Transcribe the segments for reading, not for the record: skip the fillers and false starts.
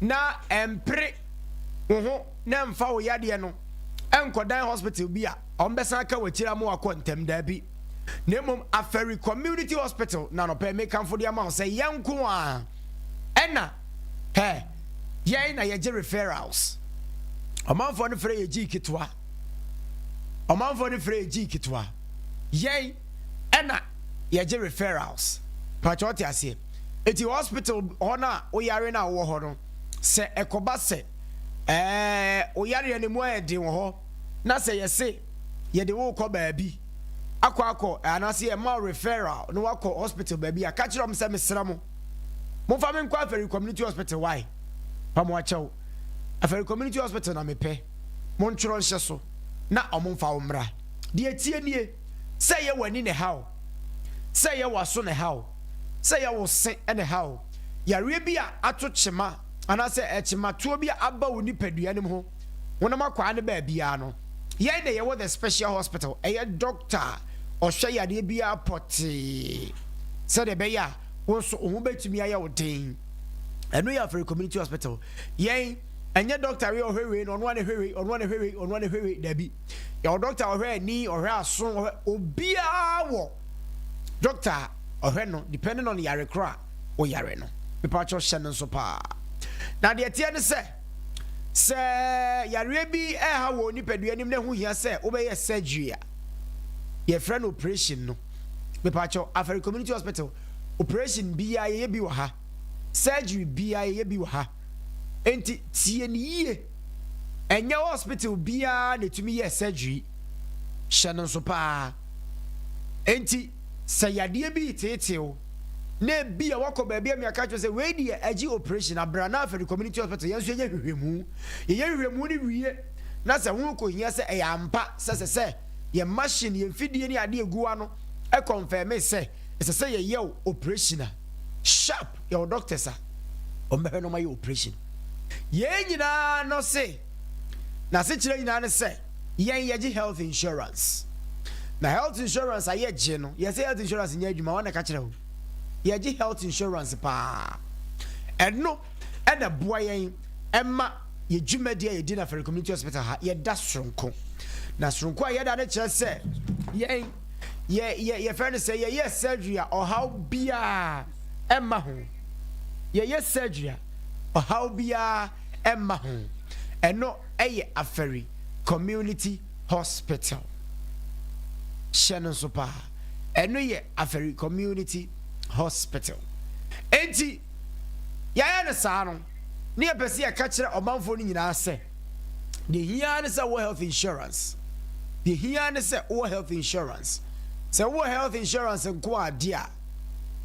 Na ɛmpere wo ho na ɛmfa wo yadeɛ no ɛnkɔdan hospital bi a ɔmbɛsan aka w'akyiri ama wakɔ ntɛm, daabi. Na mmom Afari Community Hospital na nɔpɛ mekamfo de ama wo sɛ yɛn nko a ɛna hɛ yɛn na yɛgye referrals. Ɔmanfoɔ no frɛ yɛ gyii ketewa, ɔmanfoɔ no frɛ yɛ gyii ketewa. Yɛn ɛna yɛgye referrals pàtó, ɔte aseɛ? Eti hospital hɔ no a woyare no a wowɔ hɔ no, sɛ ɛkɔba sɛ woyareɛ no mu ayɛ den wɔ hɔ na sɛ yɛse yɛde wo kɔ baabi akɔ anaasɛ yɛma wo referral na wakɔ hospital baabi a, ka kyerɛ ɔm sɛ, "Mesrɛ mo, momfa me nkɔ Afari Community Hospital." Wae pa mo akyɛw, Afari Community Hospital na mepɛ, montwerɛ nhyɛ so na ɔmo mfa wo mmra. Deɛ tie nie: sɛ yɛ w'ani ne haw, sɛ yɛ w'aso ne haw, sɛ yɛ wo se ne haw, yareɛ bi a ato kyema anaasɛ ɛkyematoɔ bi a aba wo nipadua no mu ho, honam akwaa ne baabiara no, yɛn na yɛwɔ the special hospital. Ɛyɛ doctor a ɔhwɛ yareɛ biara pɔtee sɛdeɛ ɛbɛyɛ a wo nso wo ho bɛtumi ayɛ wo den. Ɛno yɛ Afari Community Hospital. Yɛn ɛnyɛ doctor wei ɔhwɛ wei na ɔno ana hwɛ wei, ɔno ana hwɛ wei, ɔno ana hwɛ wei, dabi. Yɛwɔ doctor ɔhwɛ ani, ɔhwɛ aso, ɔhwɛ obiara, wɔ doctor a ɔhwɛ no depending on yare koro a ɔyare no. Mepakyɛw, hyɛ no nso paa. Na deɛ teɛ ne sɛ yareɛ bi ɛha wɔ nipadua anim na ɛho hia sɛ wobɛyɛ surgery a yɛfrɛ no operation no, mepakyɛw, Afari Community Hospital, operation biara yɛyɛ bi wɔ ha, surgery biara yɛyɛ bi wɔ ha. Enti tie ne yie, ɛnyɛ hospital biara na ɛtumi yɛ surgery. Hyɛ no nso paa. Enti sɛ yadeɛ bi teetew na ebi a wakɔ baabi a miaka kyerɛ sɛ wei deɛ agye operation abra na Afari Community Hospital, yɛn nso yɛyɛ hwehwɛmu. Yɛyɛ hwehwɛmu no wie na sɛ ho kɔ hia sɛ ɛyɛ ampa sɛ yɛn machine, yɛn fidie ne adeɛ egu wa no ɛconfirm sɛ ɛsɛ sɛ yɛyɛ o operation a, sharp, yɛwɔ doctors a wɔn bɛhwɛ no, wɔn ayɛ operation. Yɛn nyinaa no se n'asekyerɛ nyinaa ne sɛ yɛn yɛgye health insurance. Na health insurance a yɛgye no, yɛsɛ health insurance nyɛ adwuma wɔn na ka kyerɛ o. Yɛgye health insurance paa. Ɛno ɛna boa yɛn ɛma yɛ dwumadi a yɛdi na Afari Community Hospital ha yɛda soronko. Na soronko a yɛda no kyerɛ sɛ yɛn yɛ yɛ yɛfrɛ no sɛ yɛyɛ surgery a, ɔhaw biara ɛma ho. Yɛyɛ surgery a, ɔhaw biara ɛma ho. Ɛno ɛyɛ Afari Community Hospital. Hyɛ no nso paa, ɛno yɛ Afari Community Hospital. Enti yɛayɛ no saa no ne yɛpɛ sɛ yɛka kyerɛ ɔmanfoɔ no nyinaa sɛ deɛ hia ne sɛ wɔ health insurance. Deɛ hia ne sɛ wowɔ health insurance. Sɛ wowɔ health insurance nko adeɛ a,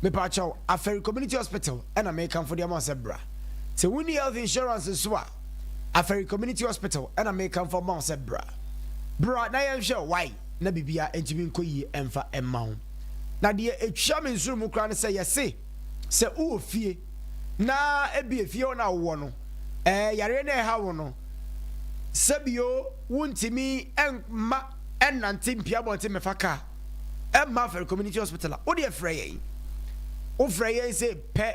mepakyɛw, Afari Community Hospital ɛna mekamfo deɛ ma wo sɛ bra. Sɛ wonni health insurance nso a, Afari Community Hospital ɛna mekamfo ma wo sɛ bra. Bra na yɛnhwɛ why na biribia ntumi nkɔ yie ɛmfa ɛmma wo. Na deɛ ɛtwa me nsoro mu koraa ne sɛ yɛse sɛ wowɔ fie na ebi efie hɔ na wowɔ no, yareɛ no ɛha wo no, sɛbio wontumi ɛmma ɛnante mpia abɔnten mɛfa kaa ɛmma Afari Community Hospital a, wode ɛfrɛ yɛn, wofrɛ yɛn sɛ pɛ,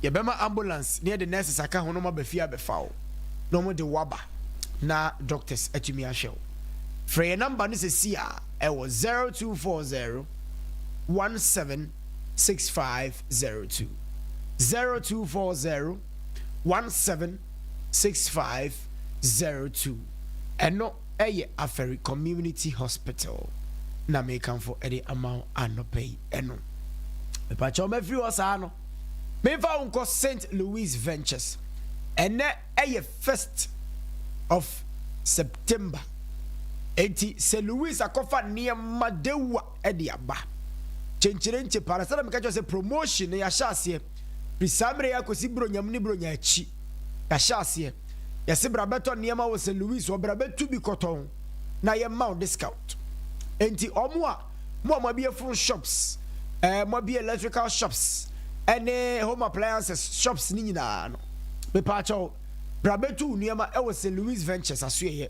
yɛbɛma ambulance ne yɛde nurses aka ho no ma ba fie abɛfa wo na ɔmo de waba na doctors atumi ahwɛ wo. Frɛ yɛn number no sɛsi a ɛwɔ 0240 176502, 0240 176502. Ɛno ɛyɛ Afari Community Hospital na mekamfo ɛde ama wo anɔpɛ yi. Ɛno mepakyɛw, mafiri hɔ saa no, memfa wo nkɔ St Louis Ventures. Ɛnɛ ɛyɛ 1st of September, enti St Louis akɔfa nneɛma dewa ɛde aba kyenkyerenkye para. Sɛdeɛ meka kyerɛ sɛ promotion no yɛahyɛ aseɛ firi saa mmerɛ yi akɔsi Buronyam ne Buronya akyi. Yɛahyɛ aseɛ, yɛse bra bɛtɔ nneɛma wɔ St Louis wɔ, bra bɛtu bi kɔtɔn na yɛma wo discount. Enti ɔmo a mo a moabie phone shops, moabie electrical shops ɛne home appliances shops ne nyinaa no, mepaakyɛw, bra bɛtu wo nneɛma ɛwɔ St Louis Ventures asoɛyɛ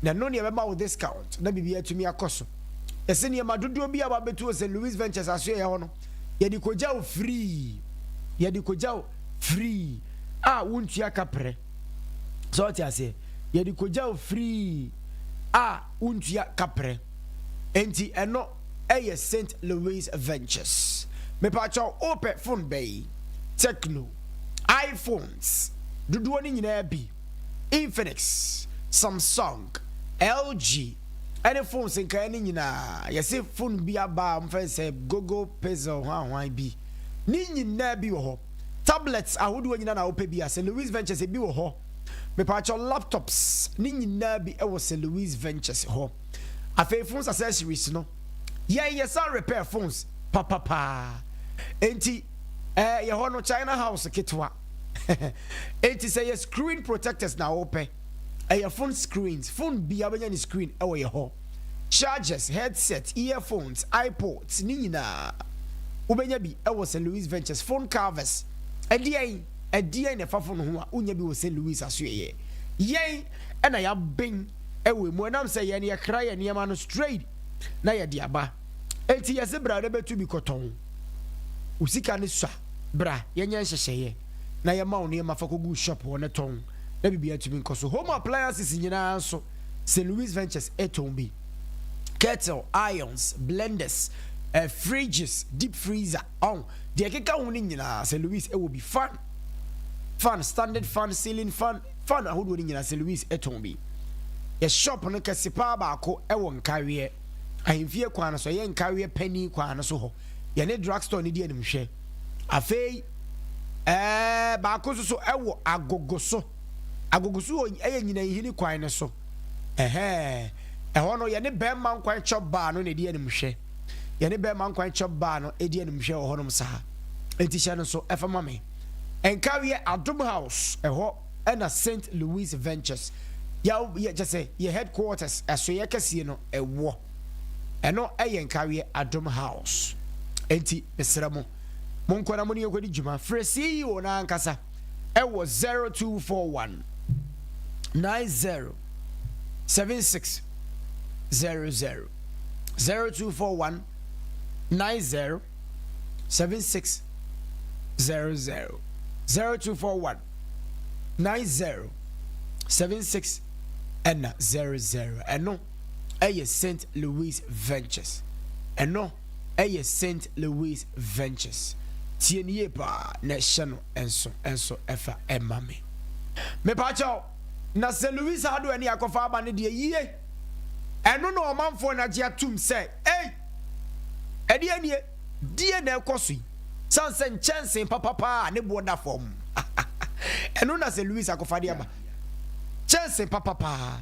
na ɛno ne yɛbɛma wo discount na biribi atumi akɔ so. Yɛsɛ nneɛma dodoɔ bi a wabɛtu wɔ St Louis Ventures asoɛyɛ hɔ no, yɛde kɔgya wo free, yɛde kɔgya wo free. a wontua kaprɛ. Sɛ ɔte aseɛ, yɛde kɔgya wo free a wontua kaprɛ. Enti ɛno ɛyɛ St. Louis Ventures. Mepakyɛw, wopɛ phone bɛyi? Tecno, iPhones dodoɔ no nyinaa bi, Infinix, Samsung, LG ɛne phones nkaeɛ no nyinaa. Yɛse phone bi aba a wɔmfrɛ no sɛ Google Pixel hwanhwan bi, ne nyinaa bi wɔ hɔ. Tablets ahodoɔ nyinaa na wopɛ bi a, St. Louis Ventures ebi wɔ hɔ. Mepakyɛw, laptops ne nyinaa bi wɔ St. Louis Ventures hɔ. Afei phones accessories no, yɛn yɛsan repair phones papapaa. Enti yɛ hɔ no China House ketewa. Enti sɛ yɛ screen protectors na wopɛ, ɛyɛ phone screens, phone bia wobɛnya ne screen ɛwɔ yɛ hɔ. Chargers, headset, earphones, iPods ne nyinaa wobɛnya bi ɛwɔ St. Louis Ventures. Phone covers, ɛdeɛn ɛdeɛn na ɛfa phone ho a wonya bi wɔ St. Louis asoɛyɛ. Yɛn ɛna yɛabɛn ɛwɔ mu, ɛnam sɛ yɛn yɛkra yɛ nneɛma no straight na yɛde aba. Enti yɛsɛ bra na bɛtu bi kɔtɔn wo sika ne sua. Bra yɛnyɛ nhyehyɛeɛ na yɛma wo nneɛma fa kɔgu shop hɔ ne tɔn na biribi atumi nkɔ so. Home appliances nyinaa nso, St. Louis Ventures ɛtɔn bi: kettle, irons, blenders, fridges, deep freezer, ɔn deɛ ɛkeka ho no nyinaa St. Louis ɛwɔ bi. Fan, standard fan, ceiling fan, fan ahodoɔ no nyinaa St. Louis ɛtɔn bi. Yɛ shop no kɛse paa baako ɛwɔ Nkareɛ Ahemfie kwan no so, ɛyɛ Nkareɛ panyin kwan no so hɔ, yɛne drugstore no di animhwɛ. Afei baako nso so ɛwɔ Agogo so. Agogo so wɔ ɛyɛ Nyinahini kwan no so. Ɛhɛn, ɛhɔ no yɛne Bɛrima Nkwan Chop Bar no na ɛdi animhwɛ. Yɛne Bɛrima Nkwan Chop Bar no ɛdi animhwɛ wɔ hɔnom saa. Enti hyɛ no so ɛfa ma me. Nkareɛ Adom House ɛhɔ ɛna St. Louis Ventures yɛ yɛ kyɛ sɛ yɛ headquarters ɛso yɛ kɛseɛ no ɛwɔ. Ɛno ɛyɛ Nkareɛ Adom House. Enti mesrɛ mo, monkɔ na mo ne yɛnkɔdi dwuma. Frɛ CEO no ankasa ɛwɔ 0241 90 76 00, 0241 90 76 00, 0241 90 76 ɛna 00. Ɛno ɛyɛ St. Louis Ventures. Ɛno ɛyɛ St. Louis Ventures. Tie ne yie paa na ɛhyɛ no nso nso ɛfa ɛma me. Mepakyɛw, na St. Louis Hardware ne akɔfa aba no deɛ yie, ɛno na ɔmanfoɔ no agye atum sɛ ei, ɛdeɛ nie deɛ na ɛkɔ so yi, san sɛ nkyɛnsee papapaa a ne boɔ da fam. Ɛno na St. Louis akɔfa de aba, kyɛnsee papapaa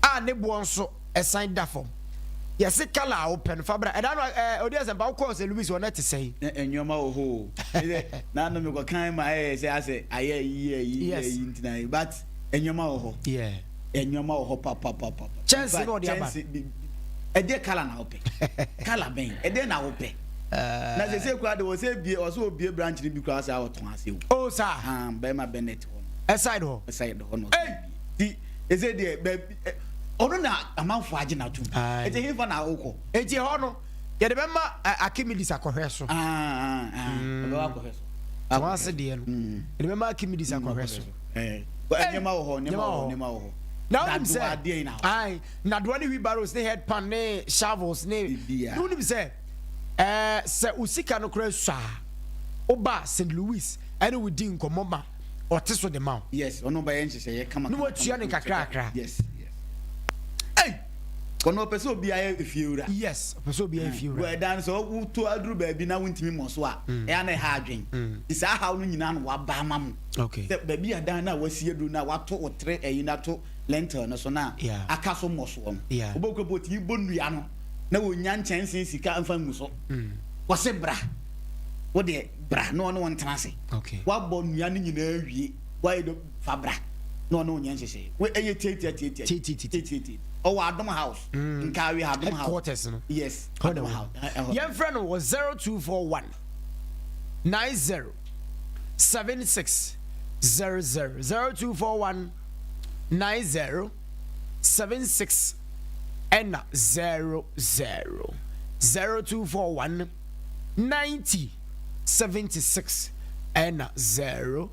a ne boɔ nso ɛsan da fam. Yɛse colour a wopɛ no fa bra. Ɛda no ɔdi asɛmpa wokɔɔ St. Louis hɔ na ɛte sɛn? Nneɛma wɔ hɔ o. Sɛ naano mekɔ kan ma ɛyɛ sɛ asɛ ayɛ yi yɛ yi yɛ yi ntina yi, but nneɛma wɔ hɔ. Nneɛma wɔ hɔ papapapa. Kyɛnse na ɔde aba. Kyɛnse bi ɛdeɛ colour na wopɛ? Colour bɛn ɛdeɛ na wopɛ? Na sɛ kura de wɔ sɛ ebie ɔsɛ obie branch ni bi kura sɛ ɔtɔn ase o. Oh saa. Bɛrima Bennett hɔ no. Ɛside hɔ. Ɛside hɔ no. Ɛy ti ɛsɛ deɛ baabi ɔno na amanfo agye na tum. Ɛti hefa na awokɔ? Eti ɛhɔ no yɛde bɛma Archimedes akɔhwɛ so. Ɔbɛwɔ akɔhwɛ so. Wɔn ase deɛ no yɛde bɛma Archimedes akɔhwɛ so. Nneɛma wɔ hɔ, nneɛma wɔ hɔ, nneɛma wɔ hɔ. Na wonim sɛ ayi nadoa ne wheelbarrows ne headpan ne shovels ne, wonim sɛ sɛ wo sika no kora sua a, woba St. Louis ɛne wo di nkɔmmɔ ma ɔte so de ma wo. Yes, ɔno bɛyɛ nhyehyɛeɛ kama. Ne watua ne kakrakra. Yes. Hey! Ɔno ɔpɛ sɛ obi ayɛ efiewura. Yes, ɔpɛ sɛ obi ayɛ efiewura. Ɛdan sɛ woto aduru baabi na wontumi mmɔ so a, ɛyɛ na ɛha adwen. Nti saa haw no nyinaa no waba ama mo. Sɛ baabi a dan no a wasi aduru no a wato wo tere ɛyi no ato lintel no so na aka so mmɔ soɔ no. Wobɛkɔ bɔ otumi bɔ nnua no na wɔnya nkyɛnsee sika mfa ngu so. Wɔse bra. Wo deɛ bra na ɔne wo ntena ase. Wabɔ nnua no nyinaa wie. Wayɛ do fa bra na ɔne wo nyɛ nhyehyɛe. Wo ɛyɛ tiatia tiatia. Tiatia. Ɔwɔ Adom House. Nkawe Adom House. Headquarters no. Yes. Adom House. Yɛmfrɛ no wɔ 0241 90 76 00, 0241 90 76 ɛna 00, 0241 90 76. ɛna 00.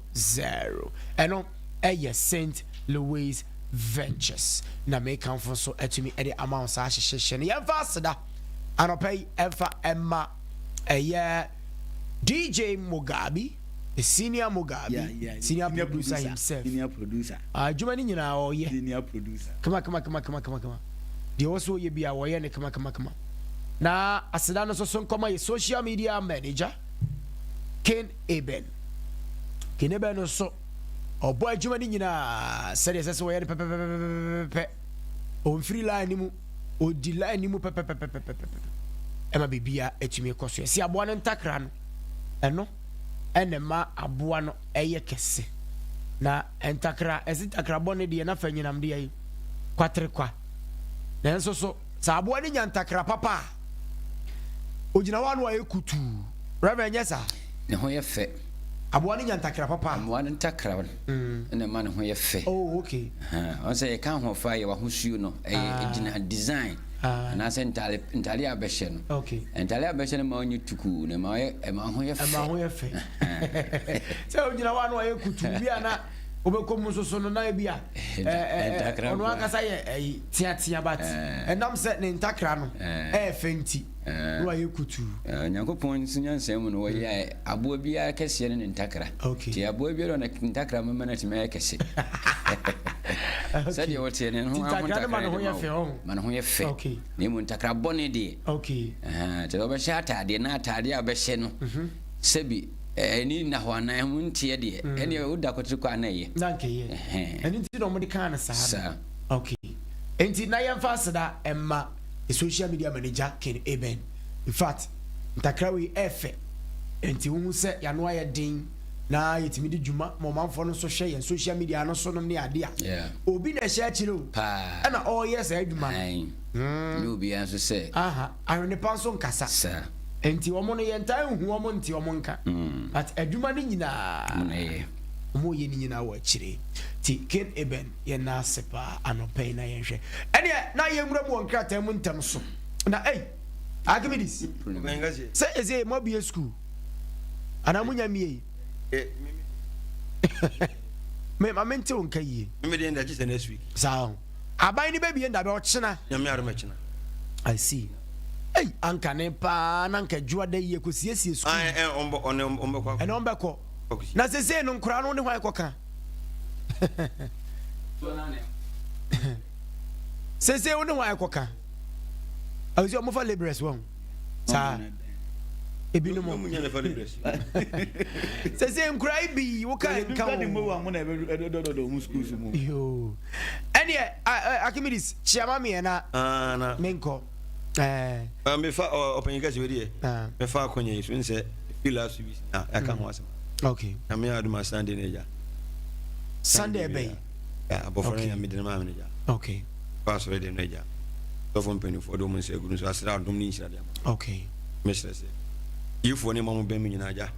Ɛno ɛyɛ St. Louis Ventures na mekamfo nso atumi de ama wo saa hyehyɛhyɛ no. Yɛmfa aseda anɔpa yi ɛmfa ɛma ɛyɛ DJ Mugabe, the senior Mugabe, senior producer himself. Senior producer. Adwuma no nyinaa ɔyɛ. Senior producer. Kama kama kama kama kama kama. Deɛ ɔwɔ so ɔyɛ bi a wɔyɛ ne kama kama kama. Na aseda no nso so nkɔma yɛ social media manager Ken Eben. Ken Eben no nso ɔbɔ adwuma no nyinaa sɛdeɛ ɛsɛ sɛ wɔyɛ no pɛpɛpɛpɛpɛpɛ. Ɔmfiri line no mu, ɔdi line no mu pɛpɛpɛpɛpɛpɛ. Ɛma biribiara atumi kɔ so. Yɛsi aboa no ntakra no, ɛno ɛna ɛma aboa no ɛyɛ kɛse. Na ntakra, ɛsi ntakra bɔne deɛ na fa nyinam deɛ yi kwatere kwa. Nanso so sɛ aboa no nya ntakra papa a, ogyina hɔ a na wayɛ kutuu. Reverend, nyɛ saa? Ne ho yɛ fɛ. Aboa no nya ntakra papa a. Aboa no ntakra no na ɛma ne ho yɛ fɛ. Oh, okay. Ɔn sɛ yɛka ahoɔfɛ a, yɛwɔ ahosuo no, ɛyɛ ɛgyina design anaasɛ ntaale ntaale a bɛhyɛ no. Okay. Ntaale a bɛhyɛ no ma ɔnyɛ tukuu na ɛma ɔyɛ ɛma ho yɛ fɛ. Ɛma ho yɛ fɛ. Sɛ ogyina hɔ a na wayɛ kutuu bi a na wobɛkɔ mu nso so no na ebi a ɔno ankasa yɛ ɛyi teatea but ɛnam sɛ ne ntakra no ɛyɛ fɛ nti na wayɛ kutuu. Nyankopɔn nso nyansa mu no wɔyɛ aboa biara kɛseɛ ne ne ntakra. Nti aboa biara ne ntakra mɛma no atumi ayɛ kɛse. Sɛdeɛ wɔteɛ ne ho aho ntakra ma ne ho yɛ fɛ. Na mmom ntakra bɔne deɛ. Kyerɛ sɛ wobɛhyɛ ataadeɛ na ataadeɛ a wobɛhyɛ no sɛbi ɛni nna hɔ anaa ɛho nteɛ deɛ ɛneɛ woda kɔtiri kɔ a na ɛyɛ. Na nka ɛyɛ. Ɛno nti na wɔde kaa no saa no. Okay. Nti na yɛmfa aseda mma the social media manager Ken Aben. In fact, ntakra wei ɛɛfɛ. Nti wohu sɛ yɛano ayɛ den na yɛtumi di dwuma ma ɔmanfoɔ no nso hwɛ yɛn social media no so nom ne ade a. Obi na ɛhyɛ akyire o. Ɛna ɔreyɛ saa adwuma no. Nyɛ obiara nso sɛ. Aha, ahwene pa nso nkasa. Saa. Nti wɔn no yɛntaa nhu wɔn nte wɔn nka. But adwuma no nyinaa. Wɔn na ɛyɛ. Wɔn yɛ ne nyinaa wɔ akyire. Ti Ken Eben yɛn nan ase paa anɔpa yi na yɛnhwɛ. Ɛneɛ na yɛnwura mu wɔ nkrataa mu ntɛm so. Na ei, Archimedes, sɛ ɛsɛ mo abue school anaa mo nya mmie yi? Me ma mente wo nka yie. Me deɛ ndakye sɛ next week. Saa ho. Aban no bɛbie ndabɛ ɔkyena. Nyame adom ɛkyena. I see. Ei, anka ne paa na anka adwua da yie kɔsiesie sukuu. Ae, ɛ, ɔmbɔ, ɔne ɔmbɛkɔ akɔ. Ɛne ɔmbɛkɔ. Na sesei no nkoraa no ne hwan kɔka? Sesei wo ne hwan kɔka? Ɛwɔ sɛ ɔmofa laborers wɔn. Saa. Ebinom. Sesei nkoraa yi bi woka nka wɔn. Yoo. Ɛneɛ Archimedes kyia ma meɛ na menkɔ. Mefa ɔpanyin kɛse wei deɛ mɛfa akɔnya yi so nsɛ fi last week na ɛka ho asɛm. Okay. Na me adum Sunday na agya. Sunday ɛbɛyi. Abɔfra no nyame de no maa me no agya. Okay. Fa asɔre de no agya. Sɔfo mpanimfoɔ de wɔn nsa agu no so asrɛ adom ne nhyira de ama. Okay. Mesrɛ sɛ tiefoɔ ne ma mo bɛn mu nyinaa agya.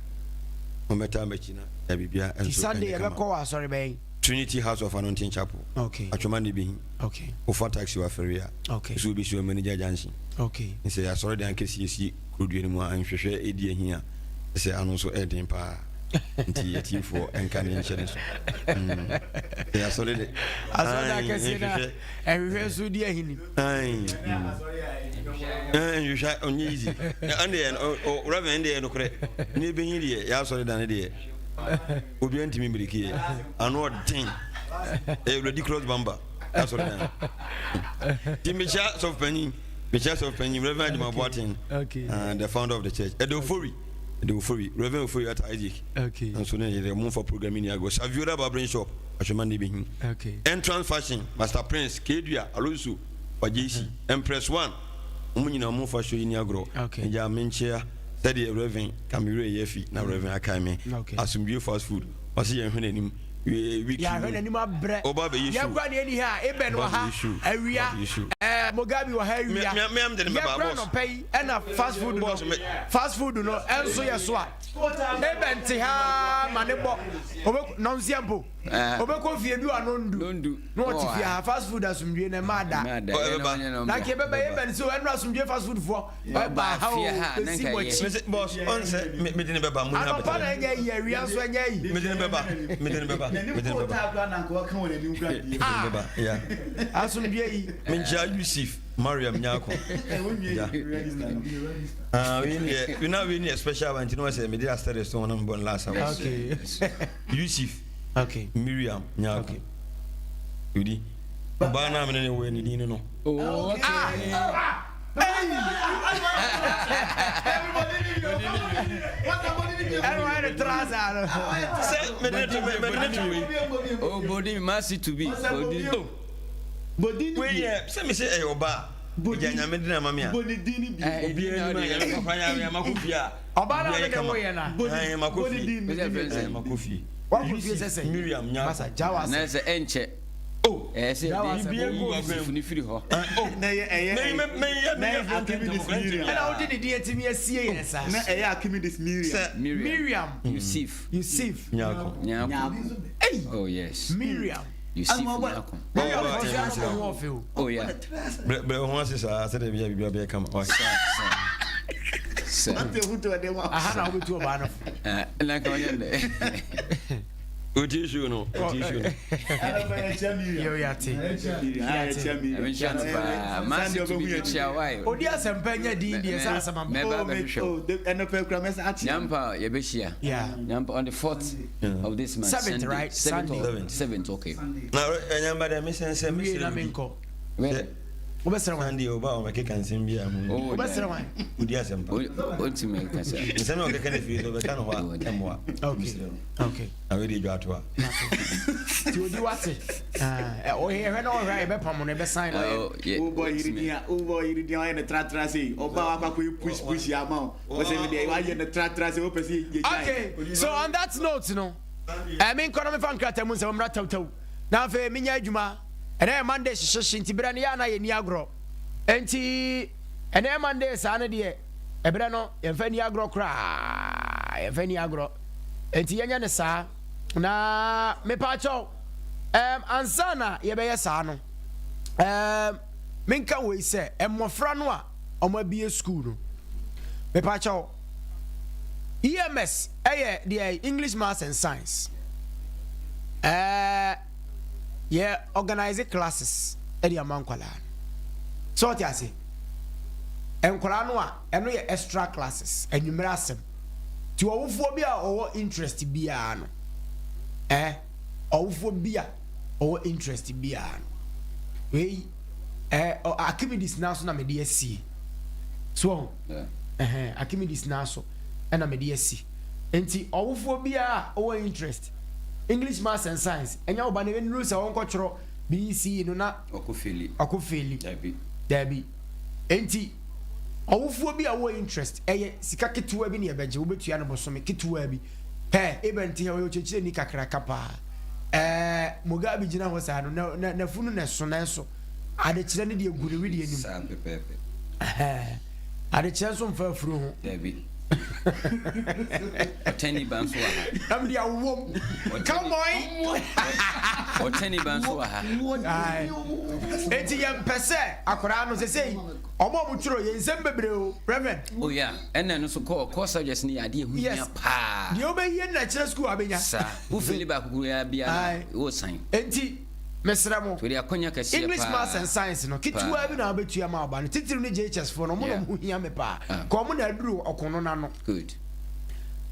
Mommɛtaa m'akyi na biribiara nso Sunday yɛbɛkɔ wɔ asɔre bɛn? Trinity House of Anointing Chapel. Okay. Atwoma ne Behin. Okay. Wofa taxi wɔ Afɛri a. Okay. So obi si wɔ Manager Junction. Okay. Nsɛ asɔre dan kɛseɛ si kurodua no mu a nhwehwɛ ɛdi ahi a sɛ ano nso ɛden paa. Nti atiefoɔ ɛnka ne nhyɛ ne so. Sɛ asɔre de. Asɔre dan kɛseɛ na ɛhwehwɛ nso di ahi ni. Nhwehwɛ ɔnyɛ easy. Ɛndeɛ Reverend ɛndeɛ nokorɛ. Ne Behin deɛ yɛ asɔre dan deɛ. Obiara ntumi mmiriki yɛ ano ɔden ɛyɛ wuradi cross bamba asɔre dan ti mehyia sɔfo panyin mehyia sɔfo panyin Reverend Adwuma Boateng the founder of the church ɛdɛ ofori ɛdɛ ofori Reverend Ofori Ata Isaac nso ne yɛrɛ mo nfa program ni agorɔ Saviola barbering shop ahwɛma ne bi hin entrance fashion Master Prince Kedua Alonso Wajesi Empress One wɔn nyinaa mo nfa show yi ni agorɔ ɛgya menkyia sɛdeɛ Reverend Ka me werɛ yɛ afi na Reverend akae me. Asomdwie fast food ɔse yɛn hwɛ n'anim week yi Yɛahwɛ n'anim abrɛ. Ɔba abɛyɛ show. Yɛn kura deɛ ɛni ha Eben wɔ ha awia ɛɛ Mugabe wɔ ha awia. Yɛn kura nɔpɛ yi ɛna fast food no fast food no ɛnso yɛ so a Eben te ha ma ne bɔ ɔbɛ nɔnsia mpo. Ɔbɛkɔ fie bi wa nondu. Na ɔte fie ha fast food asomdwie na ɛma ada. Na nka yɛbɛba yɛbɛn sɛ ɛno asomdwie fast food foɔ ɛba ha o bɛsi mo akyi. Boss ɔn sɛ mede ne bɛba mo nya Anɔpa na ɛnyɛ yi awia nso ɛnyɛ yi. Mede ne bɛba mede ne bɛba mede ne bɛba. Asomdwie yi. Menkyia Yusuf Mariam Nyako. Ah, we ne na we ne special one nti no sɛ mede asterisk to ho na mebɔ no last hour. Okay. Yusuf. Okay. Miriam Nyako. Okay. Yudi. Ɔbaa no a mene ne wɔ ne din no no. Oh, okay. Ah. Oh, body must to be. Body. Body. Wei yɛ sɛ me sɛ ɛyɛ ɔbaa. Ɛgya nyame de na ma me a. Body din ni bi. Obiara ni ma yɛ papa yɛ ama ko fie a. Ɔbaa na ɔne ne wo yɛ na. Ɛn ma ko fie. Ɛn ma ko fie. Wakɔ fie sɛ sɛ. Miriam Nyako. Masa Jawa Na sɛ ɛnkyɛ. Oh. Ɛyɛ sɛ Jawa yɛde Yusuf ne firi hɔ. Oh. Na ɛyɛ ɛyɛ. Mɛ mɛ mɛ yɛ mɛ yɛ Archimedes Miriam. Ɛna wode ne din atumi asie yɛn saa. Na ɛyɛ Archimedes Miriam. Sɛ Miriam. Yusuf. Yusuf. Nyako. Nyako. Hey. Oh yes. Miriam. Yusuf Nyako. Miriam fɔ so ano ho ɔfɛ o. Oh yeah. Brɛ brɛ ho ase saa sɛdeɛ bia biribi abɛyɛ kama. Sa sa. Aha na wobɛtu ɔbaa no fo. Na nka ɔnyɛ dɛ. Oti show no. Oti show no. Yo yate. Ɛmenhyia no paa. Masi to bi mekyia wae. Odi asɛmpa nya din deɛ sɛ asɛm aba. Mɛba bɛhwehwɛ wo. Ɛnɔpɛ kura mɛsa akyi. Nyampa yɛbɛhyia. Yeah. Nyampa on the 4th of this month. Seventh, Sunday. right? Seventh. Sunday. Seventh. Seventh, okay. Na ɛnyamba dɛ mesɛn sɛ Wie na mesrɛ bi. menkɔ. Wɛ. Wobɛsrɛ wan? Sunday ɔba a ɔbɛkeka nsɛm bi a ho. Oh, Wobɛsrɛ wan? Odi asɛmpa. Ɔntumi kasa. Nsɛm a ɔkeka no fie sɛ ɔbɛka no hɔ a ɛmmoa. Okay. Mesrɛ wo. Okay. Na wei de dwa ato a. Nti odi wate. Ɔhwɛ na ɔhwɛ a yɛbɛpam no yɛbɛsan no. Wobɔ yiri din a wobɔ yiri din a ɔyɛ ne tratra sei ɔba wakɔ akɔ yɛ push push ama wo wɔsɛ mi deɛ wayɛ ne tratra sei wopɛ sɛ yɛ gyae. Okay, so on that note no, eh, menkɔ na mefa nkrataa mu nsɛm mmra tawtaw na afei menya adwuma. Ɛnɛ yɛ Monday hyehyehye nti berɛ no yɛ a na yɛnni agorɔ. Enti ɛnɛ yɛ Monday saa no deɛ ɛberɛ no yɛmfa nni agorɔ koraa, yɛmfa nni agorɔ. Enti yɛnyɛ no saa. Na mepaakyɛw, um, ansa na yɛbɛyɛ saa no, um, menka wei sɛ mmɔfra no a wɔn abie sukuu no, mepaakyɛw, EMS ɛyɛ deɛ English Maths and Science. Ɛɛ yɛ organize classes ɛde ama nkwadaa no. So ɔte ase, nkwadaa no a ɛno yɛ extra classes, anwummerɛ asɛm. Nti ɔwofoɔ bi a ɔwɔ interest biara no, eh, ɔwofoɔ bi a ɔwɔ interest biara no, wei, eh, Archimedes naa so na mede asie. So ɔho, ɛhɛn, Archimedes naa so ɛna mede asi. Nti ɔwofoɔ biara a ɔwɔ interest, English, Maths and Science, ɛnyɛ wo ba no ɛnuru sɛ ɔnkɔtwerɛ BECE no na ɔkɔ feli. Ɔkɔ feli. Dabi. Dabi. Nti Ɔwofoɔ bi a ɔwɔ interest, ɛyɛ sika ketewa bi na yɛbɛgye, wobɛtua no bosome ketewa bi. Hɛ, Eben te hɛ, ɔyɛ ɔkyerɛkyerɛni kakraka paa. Ɛɛ, Mugabe gyina hɔ saa no, na, na, n'afunu na ɛso, nanso adekyerɛ no deɛ gu ne wedeɛ nim. Saa pɛpɛɛpɛ. Ɛhɛɛ, adekyerɛ nso mfa afuro ho. Dabi. Ɔtɛni ba nso wɔ ha. Na mede awowom. Come on! Ɔtɛni ba nso wɔ ha. Ae. Enti yɛmpɛ sɛ akwadaa no sesei Ɔmo a ɔmo twerɛ yɛ nsɛm bebree o Rev. Oh yeah, ɛna ɛno nso kɔ core subjects no yɛ adeɛ ɛho hia paa. Deɛ wobɛyie no na ɛkyerɛ sukuu a wobɛnya. Saa, wo feli baako koraa biara no, woresan. Enti mesrɛ mo, Wode akwanya kɛseɛ English, paa. Maths and Science no, ketewaa bi na wobɛtua ma wo ba no, titiriw ne JHS foɔ no, ɔmo na ɔmo ho hia me paa, ka ɔmo na aduru ɔko no n'ano. Good.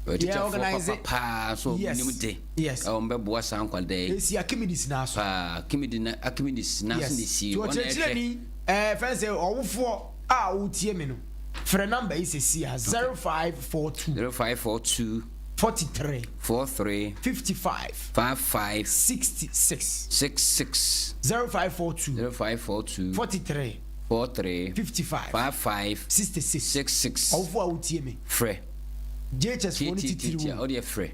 Yɛ Teacherfoɔ organise. papa paa nso ɔmo Yes. nim de. Yes. A wɔn bɛboa saa nkwadaa yi. Esi Archimedes naa so. Paa, Archimedes na Archimedes naa so Yes. na esi. Nti Wɔn na ɛhwɛ. ɔkyerɛkyerɛni, ɛɛ fɛn sɛ ɔwofoɔ a wotie me no, frɛ number yi sɛsi a, 0542. 0542. 43. 43. 55. 55. 66. 66. 0542. 0542. 43. 43. 55. 55. 66. 66. Ɔwofoɔ a wotie me. Frɛ. JHS foɔ no titiriw. Tiatia, ɔdeɛ frɛ.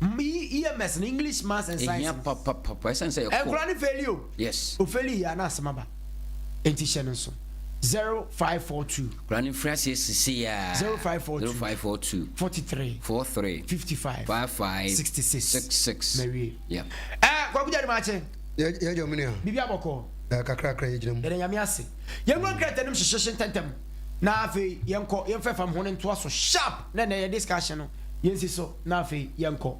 EMS no, English, Maths and Science. Ehia papapapa, ɛsan sɛ ɛkɔ. Nkora no feli o. Yes. Ofeli yɛ ana asɛm aba. Enti hyɛ no nso. 0542. Kora no mfiri aseɛ sesei ara. 0542. 0542. 43. 43. 55. 55. 66. 66. Mawie. Yeah. Eh, Kwaku Gyadi Makye. Yɛ yɛ gya mu nua. Biribi abɔkɔ. Eh, kakrakra yɛ gyina mu. Yɛda Nyame ase. Yɛnwura nkrataa no mu hyehyehye ntɛntɛm na afei yɛnkɔ yɛmfa fam ho no ntoa so sharp na ɛnɛ yɛ discussion no yɛnsi so na afei yɛnkɔ.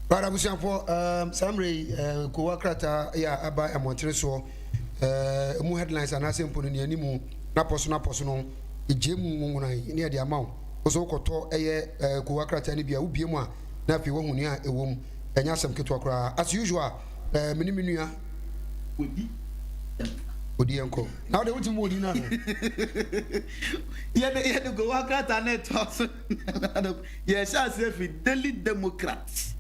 Right, abusuafoɔ, um, saa mmerɛ yi, uh, kowa krataa yɛ a aba mmɔntene soɔ, uh, emu headlines anaasɛ mpo no nea animu n'apɔ so n'apɔ so no, egye mu nwonwonan ne yɛde ama wo. Wo nso wokɔtɔ ɛyɛ uh, kowa krataa no bi a wobie mu a na afei woahu nea ɛwɔ mu. Ɛnyɛ asɛm ketewa koraa. As usual, uh, me ne me nua Odi. Odi yɛn kɔ. Na wode wotumi wɔ din no ana? Yɛde yɛde kowa krataa no ɛtoa so. Yɛhyɛ aseɛ firi Daily Democrat.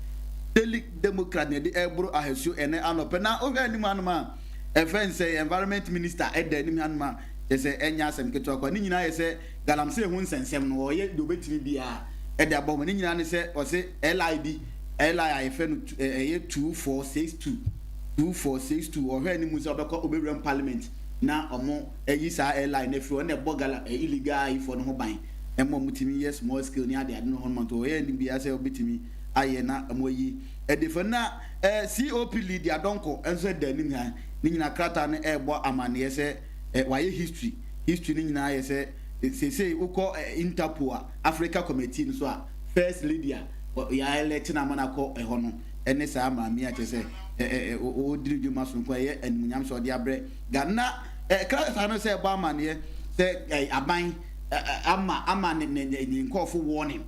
Daily Democrat na yɛde ɛreboro ahasuo ɛnɛ anɔpɛ. Na wohwɛ anim hanom a, ɛfɛ nsɛ Environment Minister ɛda anim hanom a, kyerɛ sɛ ɛnyɛ asɛm ketewa koraa. Ne nyinaa yɛ sɛ galamsey ho nsɛnsɛm no, wɔyɛ deɛ wɔbɛtumi biara ɛde abɔ ho. Ne nyinaa ne sɛ wɔse LI bi, LI a yɛfrɛ no ɛyɛ 2462, 2462, wɔhwɛ anim sɛ wɔbɛkɔ wɔbɛwura mu parliament na wɔn ayi saa LI no afiri hɔ, ɛna ɛbɔ gala illegal ayifoɔ no ho ban. Ɛma ɔmo tumi yɛ small scale ne ade ade no hɔ nom nti ɔyɛ ne biara sɛ ɔbɛtumi ayɛ na ɔmo ayi ɛde fa na eh, COP Lydia Donkor nso ɛda anim ha ne nyinaa krataa no ɛrebɔ amaneɛ sɛ eh, wayɛ history history no nyinaa yɛ sɛ seesei wokɔ eh, Interpol a Africa Committee no so a first lady a yɛalɛte no ama no akɔ ɛhɔ no ɛne saa maame a kyerɛ sɛ ɔrediri dwuma sononko a ɛyɛ animuonyam sɛ ɔde abrɛ Ghana na eh, krataa no sɛ ɛbɔ amaneɛ sɛ eh, aban ama ama ne ne ne nkurɔfo warning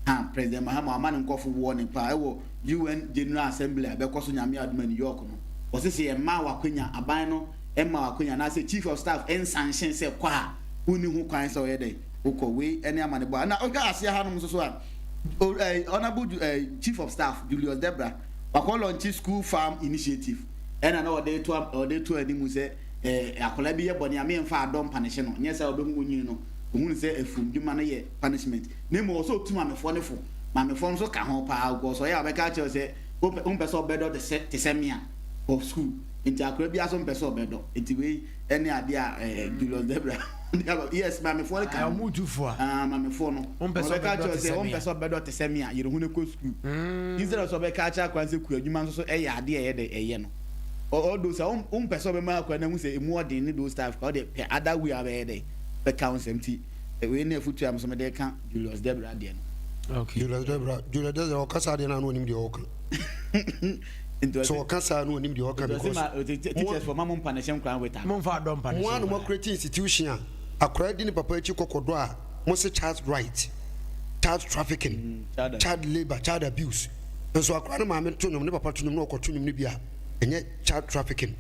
ha President Mahama ama ne nkurɔfo warning paa ɛwɔ UN General Assembly a ɛbɛkɔ so Nyame adom a New York no. Wɔse sɛ yɛmmaa w'akwanya, aban no mma w'akwanya anaasɛ Chief of Staff nsanhyen sɛ kɔ a, wonni ho kwan sɛ ɔyɛ dɛn wokɔ. Wei ne amanebɔ a na wohwɛ aseɛ hanom nso so a, Honourable Chief of Staff Julius Debra wakɔ launch School Farm Initiative ɛna na ɔde to ɔde to anim sɛ Eh, akwadaa bi yɛ bɔne a, memfa adɔ mpanehye no, nyɛ saa a ɔbɛhu onyin no, ohunu sɛ afuomdwuma no yɛ punishment. Na mmom ɔwɔ sɛ otu maamefoɔ no fo. Maamefoɔ nso ka ho paa, because ɔyɛ a ɔbɛka akyerɛ wo sɛ, wompɛ wompɛ sɛ ɔbɛdɔ te sɛ te sɛ me a, kɔ sukuu. Nti akwadaa biara nso mpɛ sɛ ɔbɛdɔ. Nti wei ne adeɛ a eh, Julius Debra de aba. Yes, maamefoɔ no ka ho. Wɔn tu fo a. Ah, maamefoɔ no. Wompɛ sɛ Ɔbɛka ɔbɛdɔ akyerɛ wo te sɛ sɛ me wompɛ a. sɛ ɔbɛdɔ te sɛ me a, yere ho na kɔ sukuu. Instead of sɛ ɔbɛka akyerɛ akwadaa no sɛ kuadwuma nso so yɛ adeɛ a ɛyɛ dɛ, ɛyɛ no. Although sɛ wo mpɛ sɛ ɔbɛma akwadaa no ahu sɛ emu ɔden ne those type koraa wode pɛ other way a wobɛyɛ dɛn bɛka wo nsɛm nti wei ne afutuo a me nso mede ka Julius Debra deɛ no. Okay. Julius Debra Julius Debra ɔka saa deɛ no a na ɔnim deɛ ɔka. Nti sɛ ɔka saa na ɔnim deɛ ɔka because ma teachers for ma mo mpa ne hyɛ nkwadaa with Mo mfa adɔ mpa ne hyɛ. Mo a na mo create institution a akwadaa di ne papa akyi kɔkɔdɔ a mo se child right, child trafficking, child labour, child abuse. Nso akwadaa no maame to nnwom, ne papa to nnwom na ɔkɔto nnwom no bi a, ɛnyɛ child trafficking.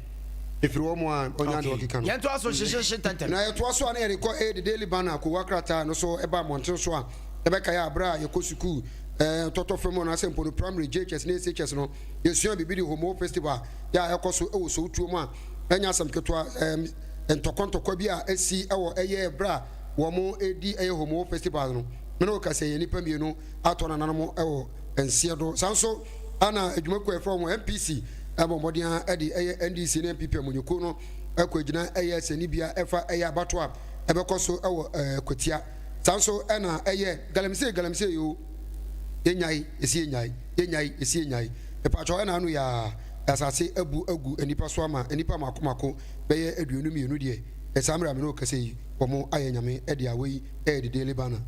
Ɛfiri wɔn a ɔnya deɛ ɔkeka no. Yɛntoa so hyehyehye ntɛntɛm. Na yɛtoa so a na yɛde kɔ ɛyɛ The Daily Banner, kowa krataa no so ɛba mmɔnten so a, yɛbɛkae a berɛ a yɛkɔ sukuu ɛɛ tɔtɔ fam anaasɛ mpo no primary, JHS ne SHS no, yɛsua biribi de Homo Festival yɛ a ɛkɔ so wɔ Sowutuo mu a ɛnyɛ asɛm ketewa ɛɛm ntɔkwa ntɔkwa bi a asi wɔ ɛyɛ berɛ a wɔn redi ɛyɛ Homo Festival no. Me ne wo kasa yi, nnipa mmienu atɔ nananom wɔ nseɛ do. Saa nso na adwumakuo a yɛfrɛ wɔn NPC bɔ mmɔden ara de ɛyɛ NDC ne NPP amanyɔkuo no kɔ agyina ɛyɛ asɛnnibea ɛfa ɛyɛ abatoɔ a ɛbɛkɔ so wɔ Kwatia. Saa nso na ɛyɛ galamsey galamsey oo, yɛnyae yɛsi yɛnyae, yɛnyae yɛsi yɛnyae. Mepaakyɛw ɛna ano yi ara asase abu agu nnipa so ama nnipa mako mako bɛyɛ 22 deɛ saa mmerɛ a me ne wo kasa yi wɔn ayɛ Nyame dea wei ɛyɛ The Daily Banner.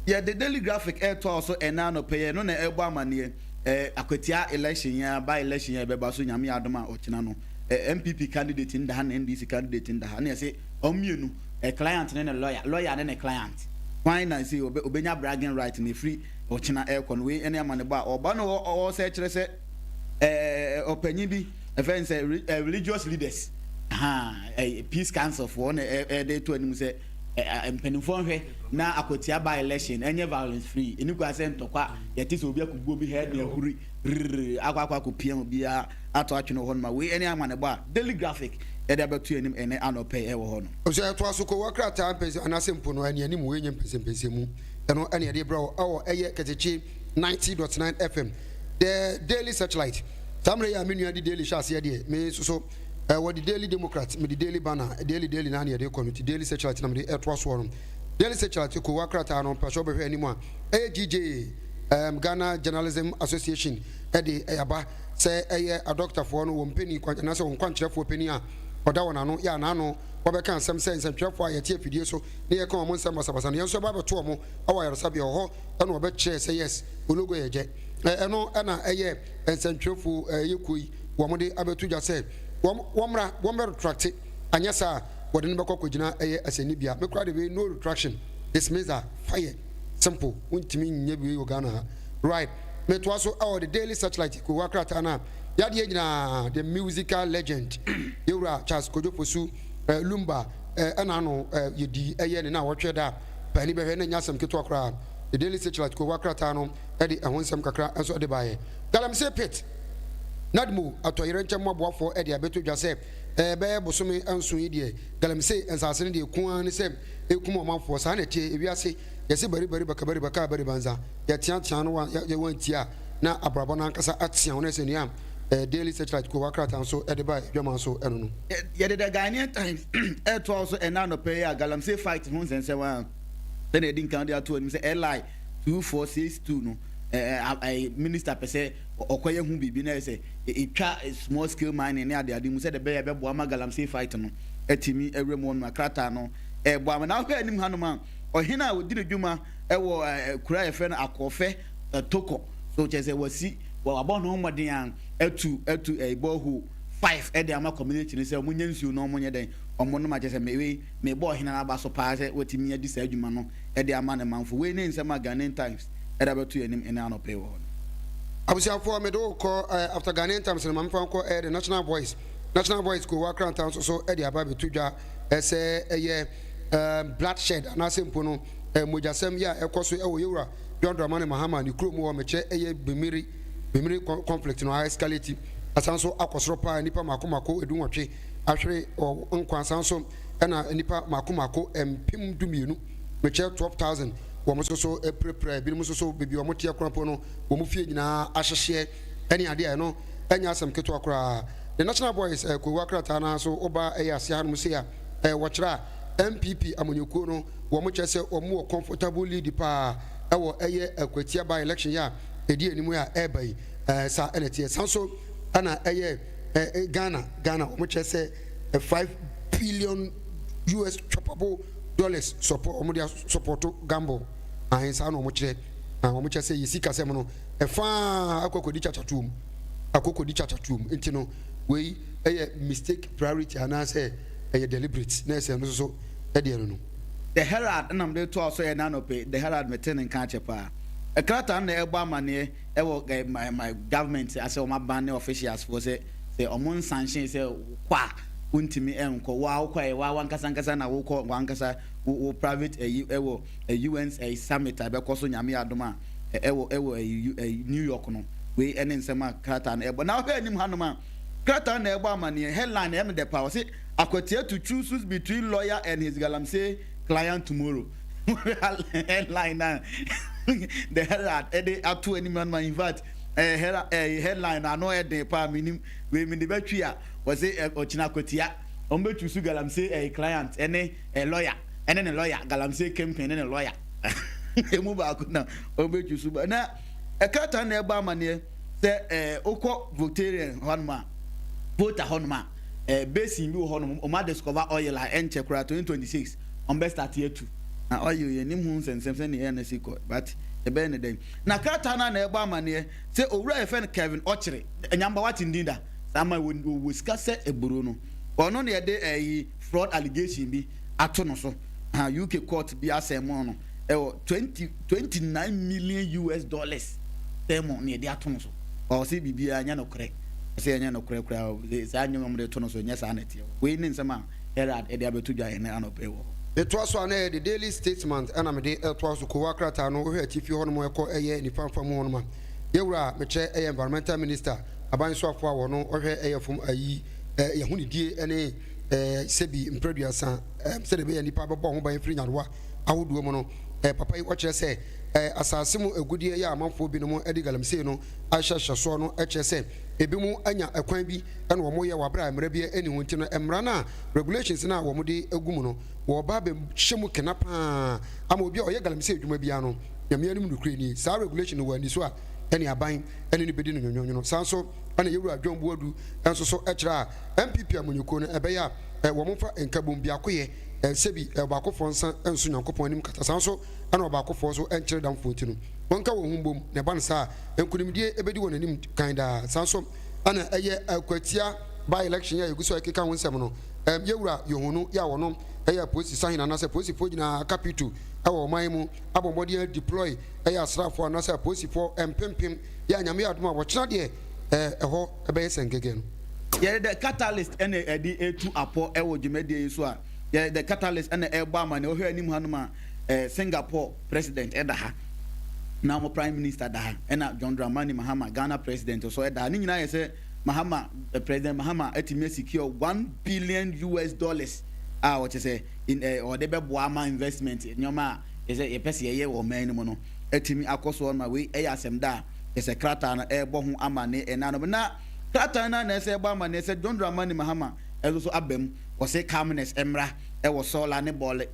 Yɛde Daily Graphic retoa wo so ɛnnɛ anɔpa yi, ɛno na ɛrebɔ amaneɛ, eh, Akwatia election yi ara, by election yi a ɛbɛba so Nyame yɛ adom a ɔkyena no, eh, NPP candidate no da ha na NDC candidate no da ha, ɛna yɛse wɔn mmienu, eh, client ne ne lawyer, lawyer ne ne client, hwan na sei ɔbɛ, ɔbɛnya bragging right no ɛfiri ɔkyena ɛrekɔ no, wei ɛne amanebɔ a ɔba no ɔresɛ kyerɛ sɛ, eh, ɔpanyin bi, ɛfɛ n sɛ, eh, religious leaders, ahaa, eh, peace council foɔ na ɛde to anim sɛ, Mpanimfoɔ nhwɛ na akwatia by election ɛnyɛ violence free ɛni kwan sɛ ntɔkwa yɛte sɛ obi akɔgu obi head na ahuri rrrr akɔ akɔ akɔ pia obiara ato atwene wɔ hɔ nom a wei ɛne amanebɔ a Daily Graphic ɛde abɛto anim ɛnɛ anɔpa yi ɛwɔ hɔ no. Nso ɛtoa so kowa krataa mpɛnsɛ anaasɛ mpo no anianim wei nyɛ mpɛnsɛmpɛnsɛmu ɛno ɛne yɛde brɛ wo ɛwɔ ɛyɛ Kɛtekye 90.9 FM The Daily Searchlight saa mmerɛ yi a me nua de Daily hyɛ aseɛ deɛ me nso so. Wɔde Daily Democrat, mede Daily Banner, Daily Daily na na yɛde kɔ no, nti Daily Searchlight na mede ɛtoa soɔ no. Daily Searchlight, kowa krataa no, mpakyɛ wobɛhwɛ anim a, ɛyɛ GJA, um, Ghana Journalism Association, ɛde ɛyaba sɛ ɛyɛ adɔktafoɔ no wɔn panin, anaasɛ wɔn kwankyerɛfoɔ panin a ɔda wɔn ano, yɛ a n'ano wɔbɛka asɛm sɛ nsɛntwerɛfoɔ a yɛte afidie so ne yɛka wɔn nsɛm basabasa no, yɛn nso yɛba abɛto wɔn wɔ ayaresabea wɔ hɔ ɛna wɔbɛkyerɛ sɛ yes, ologo yɛ gyɛ. Ɛno ɛna ɛyɛ nsɛntwerɛfoɔ ɛyɛ kuo yi wɔn de abɛto dwa sɛ wɔn wɔmmra wɔn bɛ retracte anyɛ saa a wɔde no bɛkɔ akɔgyina ɛyɛ asɛnnibea. Me koraa de wei no retraction, dismissal, fire, simple, wontumi nyɛ wei wɔ Ghana ha. Right, metoa so ɛwɔ the Daily Searchlight kowa krataa no a yadeɛ nyinaa the musical legend yɛwura Charles Kojo Fosu eh, Lumba eh, ɛna ano eh, yɛdi ɛyɛ ne na wɔtwe da paani bɛhwɛ na ɛnyɛ asɛm ketewa koraa. The Daily Searchlight kowa krataa no ɛde ɛho nsɛm kakra nso ɛde baeɛ. Galamsey Pit NADMO atɔyerɛnkyɛm aboafoɔ de abɛto dwa sɛ ɛbɛyɛ bosome nson yi deɛ galamsey nsase no deɛ ku ara ne sɛ ɛkum ɔmanfoɔ. Saa na ɛteɛ ewiase, yɛse bari bari baka bari baka bari banza, yɛteatea no yɛ wantie a na abrabɔ no ankasa atea wo na ɛsɛ nea Daily Searchlight kowa krataa nso de baa adwaman so ɛno no. Yɛde The Ghanaian Times retoa wo so ɛnnɛ anɔpa yi a galamsey fight ho nsɛnsɛm a sɛnea yɛadi nkan de ato anim sɛ LI 2462 no minister pɛ sɛ ɔkɔyɛ ho biribi na ayɛ sɛ ɛtwa small scale mining ne adeade mu sɛdeɛ ɛbɛyɛ ɛbɛboa ma galamsey fight no atumi awura mu hɔnom a krataa no ɛreboa ama na wohwɛ anim hanom a ɔhene a ɔdi ne dwuma ɛwɔ kura a yɛfrɛ no Akɔfɛ Tokɔ so kyerɛ sɛ wasi wabɔ ne ho mmɔden a atu atu ɛyɛ borehole 5 ɛde ama community no sɛ wɔn nyɛ nsuo na wɔn nyɛ dɛn wɔn nom akyɛ sɛ mewei mebɔ ɔhene no aba so paa sɛ watumi adi saa adwuma no de ama ne manfo. Wei ne nsɛm a Ghanaian Times de abɛto yɛn anim ɛnnɛ anɔpa yi wɔ hɔ no. Abusuafoɔ mede wo kɔ eh, after Ghanaian Times no ma mefa nkɔ eh, the National Voice. National Voice kowa krataa nso so de aba abɛto dwa eh, sɛ ɛyɛ eh, bloodshed anaasɛ mpo no eh, mogyasɛm yɛ a ɛkɔ so wɔ Yɛwura John Dramani Mahama ne kurom hɔ mekyerɛ ɛyɛ Bimiri Bimiri conflict no a escalate asan so akɔ soro paa nnipa mako mako 18 ahwere wɔn nkwa asan so ɛna nnipa mako mako 12,000 mekyerɛ 12,000 wɔn nso so apirapira, ebinom nso so baabi a wɔteɛ koraa mpo no, wɔn fie nyinaa ahyehyeɛ ɛne adeɛ a ɛno ɛnyɛ asɛm ketewa koraa. The National Voice eh, kowa krataa no ara so woba ɛyɛ aseɛ hanom sei a eh, wɔkyerɛ a NPP amanyɔkuo no wɔn kyerɛ sɛ wɔn wɔ comfortable lead paa ɛwɔ ɛyɛ akwatia by election yi a ɛdi anim yi a ɛreba yi eh, saa ɛna ɛteɛ. San so ɛna ɛyɛ eh, Ghana Ghana wɔn kyerɛ sɛ eh, 5 billion US choppable dollars support wɔn de asupɔto gamble ahen saa na wɔn kyerɛ na wɔn kyerɛ sɛ yɛ sika sɛm no ɛfaa akɔ akɔdi kyakyatoɔ mu akɔ akɔdi kyakyatoɔ mu nti no wei ɛyɛ mistake priority anaasɛ ɛyɛ deliberate na ɛsɛ no nso ɛdeɛ no no. The Herald na mede toa so ɛnnɛ anɔpa yi, The Herald mete ne nka akyɛ paa. Krataa no na ɛrebɔ amaneɛ ɛwɔ government asɛ wɔn aban ne officials foɔ sɛ sɛ wɔn nsanhyee sɛ wokɔ a wontumi nkɔ, wo a wokɔ a ɛyɛ wo ankasa ankasa na wokɔ w'ankasa wo wo private ɛyi ɛwɔ UN ɛyi summit a ɛbɛkɔ so Nyame adom a ɛwɔ ɛwɔ ɛyi ɛyi New York no. Wei ɛne nsɛm a krataa no ɛbɔ. Na wohwɛ anim hanom a krataa no na ɛbɔ amaneɛ, headline ɛyɛ me dɛ paa, ɔse Akwatia to chooses between lawyer and his galamsey client tomorrow. Headline na The Herald ɛde ato anim hanom a in fact ɛɛ Herald ɛɛ headline no ano ɛden paa menim wei mede bɛtwi a wɔse ɛ ɔkyena akwatia wɔn bɛ choose galamsey ɛɛ client ɛne ɛ lawyer ɛne ne lawyer galamsey kingpin ne ne lawyer emu baako na wɔn bɛ choose ba na ɛkrataa na ɛbɔ amaneɛ sɛ ɛɛ okɔ Voltarian hɔnom a Volta hɔnom a ɛɛ basin bi wɔ hɔnom wɔn adiscover oil a ɛnkyɛ koraa 2026 wɔn bɛ start atu na oil yɛ nim ho nsɛnsɛm sɛ nea ɛyɛ na si kɔ but ɛbɛyɛ ne dɛn na krataa no na ɛbɔ amaneɛ sɛ owura yɛfɛ no Kevin Ɔkyere nyamba wate ndin da saa ma wɔ sika sɛ eburo no ɔno na yɛde ɛyi fraud allegation bi ato no so ha UK court bi asɛn mu no ɛwɔ 20 29 million US dollars sɛn mu na yɛde ato no so ɔsɛ biribiara nyɛ nokorɛ ɔsɛ ɛnyɛ nokorɛ koraa saa nnwuma mu de to no so nyɛ saa na ɛteɛ wei ne nsɛm a Herald ɛde abɛto dwa ɛnɛ anɔpɛ wɔ hɔ. Metoa so a na ɛyɛ The Daily Statesman ɛna mede ɛtoa so kowa krataa no wohwɛ atifi hɔnom ɛkɔ ɛyɛ nifa nfa mu hɔnom a yɛwura a mekyerɛ ɛyɛ environmental minister aban soafoɔ a wɔno ɔhwɛ ɛyɛ fam ayi ɛ yɛhonidie ɛne ɛ sɛbi mprɛduasa ɛ sɛdeɛ ɛbɛyɛ nipa bɛbɔ ho ban firi nyarewa ahodoɔ mu no ɛ papa yi ɔkyerɛ sɛ Asase mu agudeɛ yɛ a amanfoɔ binom de galamsey no ahyehyɛ soɔ no kyerɛ sɛ ebinom anya kwan bi na wɔyɛ wɔ aberɛ a mmara biara nni ho nti no mmara no a regulations no a wɔde agu mu no wɔreba abɛhyɛ mu kena pa ara ama obi a ɔyɛ galamsey adwuma biara no Nyame anim nokorɛ nie saa regulation no wɔanni so a ɛne aban ne no bɛdi no nwonwonwono. Saa nso na Yɛwura John Boadu nso so kyerɛ a NPP amanyɔkuo no ɛbɛyɛ a wɔmfa nkabom biakoyɛ sɛbi ɔbaakofoɔ nsa nso Nyankopɔn anim kata saa nso na ɔbaakofoɔ nso nkyere damfoɔ nti no, wɔnka wɔn ho mbom, na ɛba no saa a, nkonimdie bɛdi wɔn anim kan daa. Saa nso na ɛyɛ Akwatia by-election yi a yɛgu so a yɛkeka ho nsɛm no, ɛm, Yɛwura Yohonu yi a ɔno yɛ apolisi sahene anaasɛ apolisifoɔ nyinaa kapito wɔ ɔman yi mu abɔ mmɔden a deploy ɛyɛ asraafoɔ anaasɛ apolisifoɔ mpempem yɛ a Nyame yɛ adom a wɔkyena deɛ ɛɛ ɛhɔ bɛyɛ sɛngɛgɛ no. Yɛde The Catalyst na ɛde retu apɔ wɔ dwumadie yi so a, yɛde The Catalyst na ɛrebɔ amanneɛ. Wohwɛ anim hanom a, eh, Singapore president ɛda ha, na wɔn prime minister da ha, ɛna John Dramani Mahama, Ghana president nso ɛda ha. Ne nyinaa yɛ sɛ Mahama, eh, President Mahama atumi asecure 1 billion US dollars a ɔkyɛ sɛ in, eh, ɔde bɛboa ama investment nneɛma a yɛ sɛ yɛpɛ sɛ yɛyɛ wɔ ɔman no mu no atumi akɔ soɔ ma wei ɛyɛ asɛm da a kyɛ sɛ krataa no ɛrebɔ ho amanneɛ ɛna no na krataa no na ɛsɛ ɛbɔ amanneɛ sɛ John Dramani Mahama ɛnso so aba mu wɔsɛ calmness mmra ɛwɔ Sawla ne Bole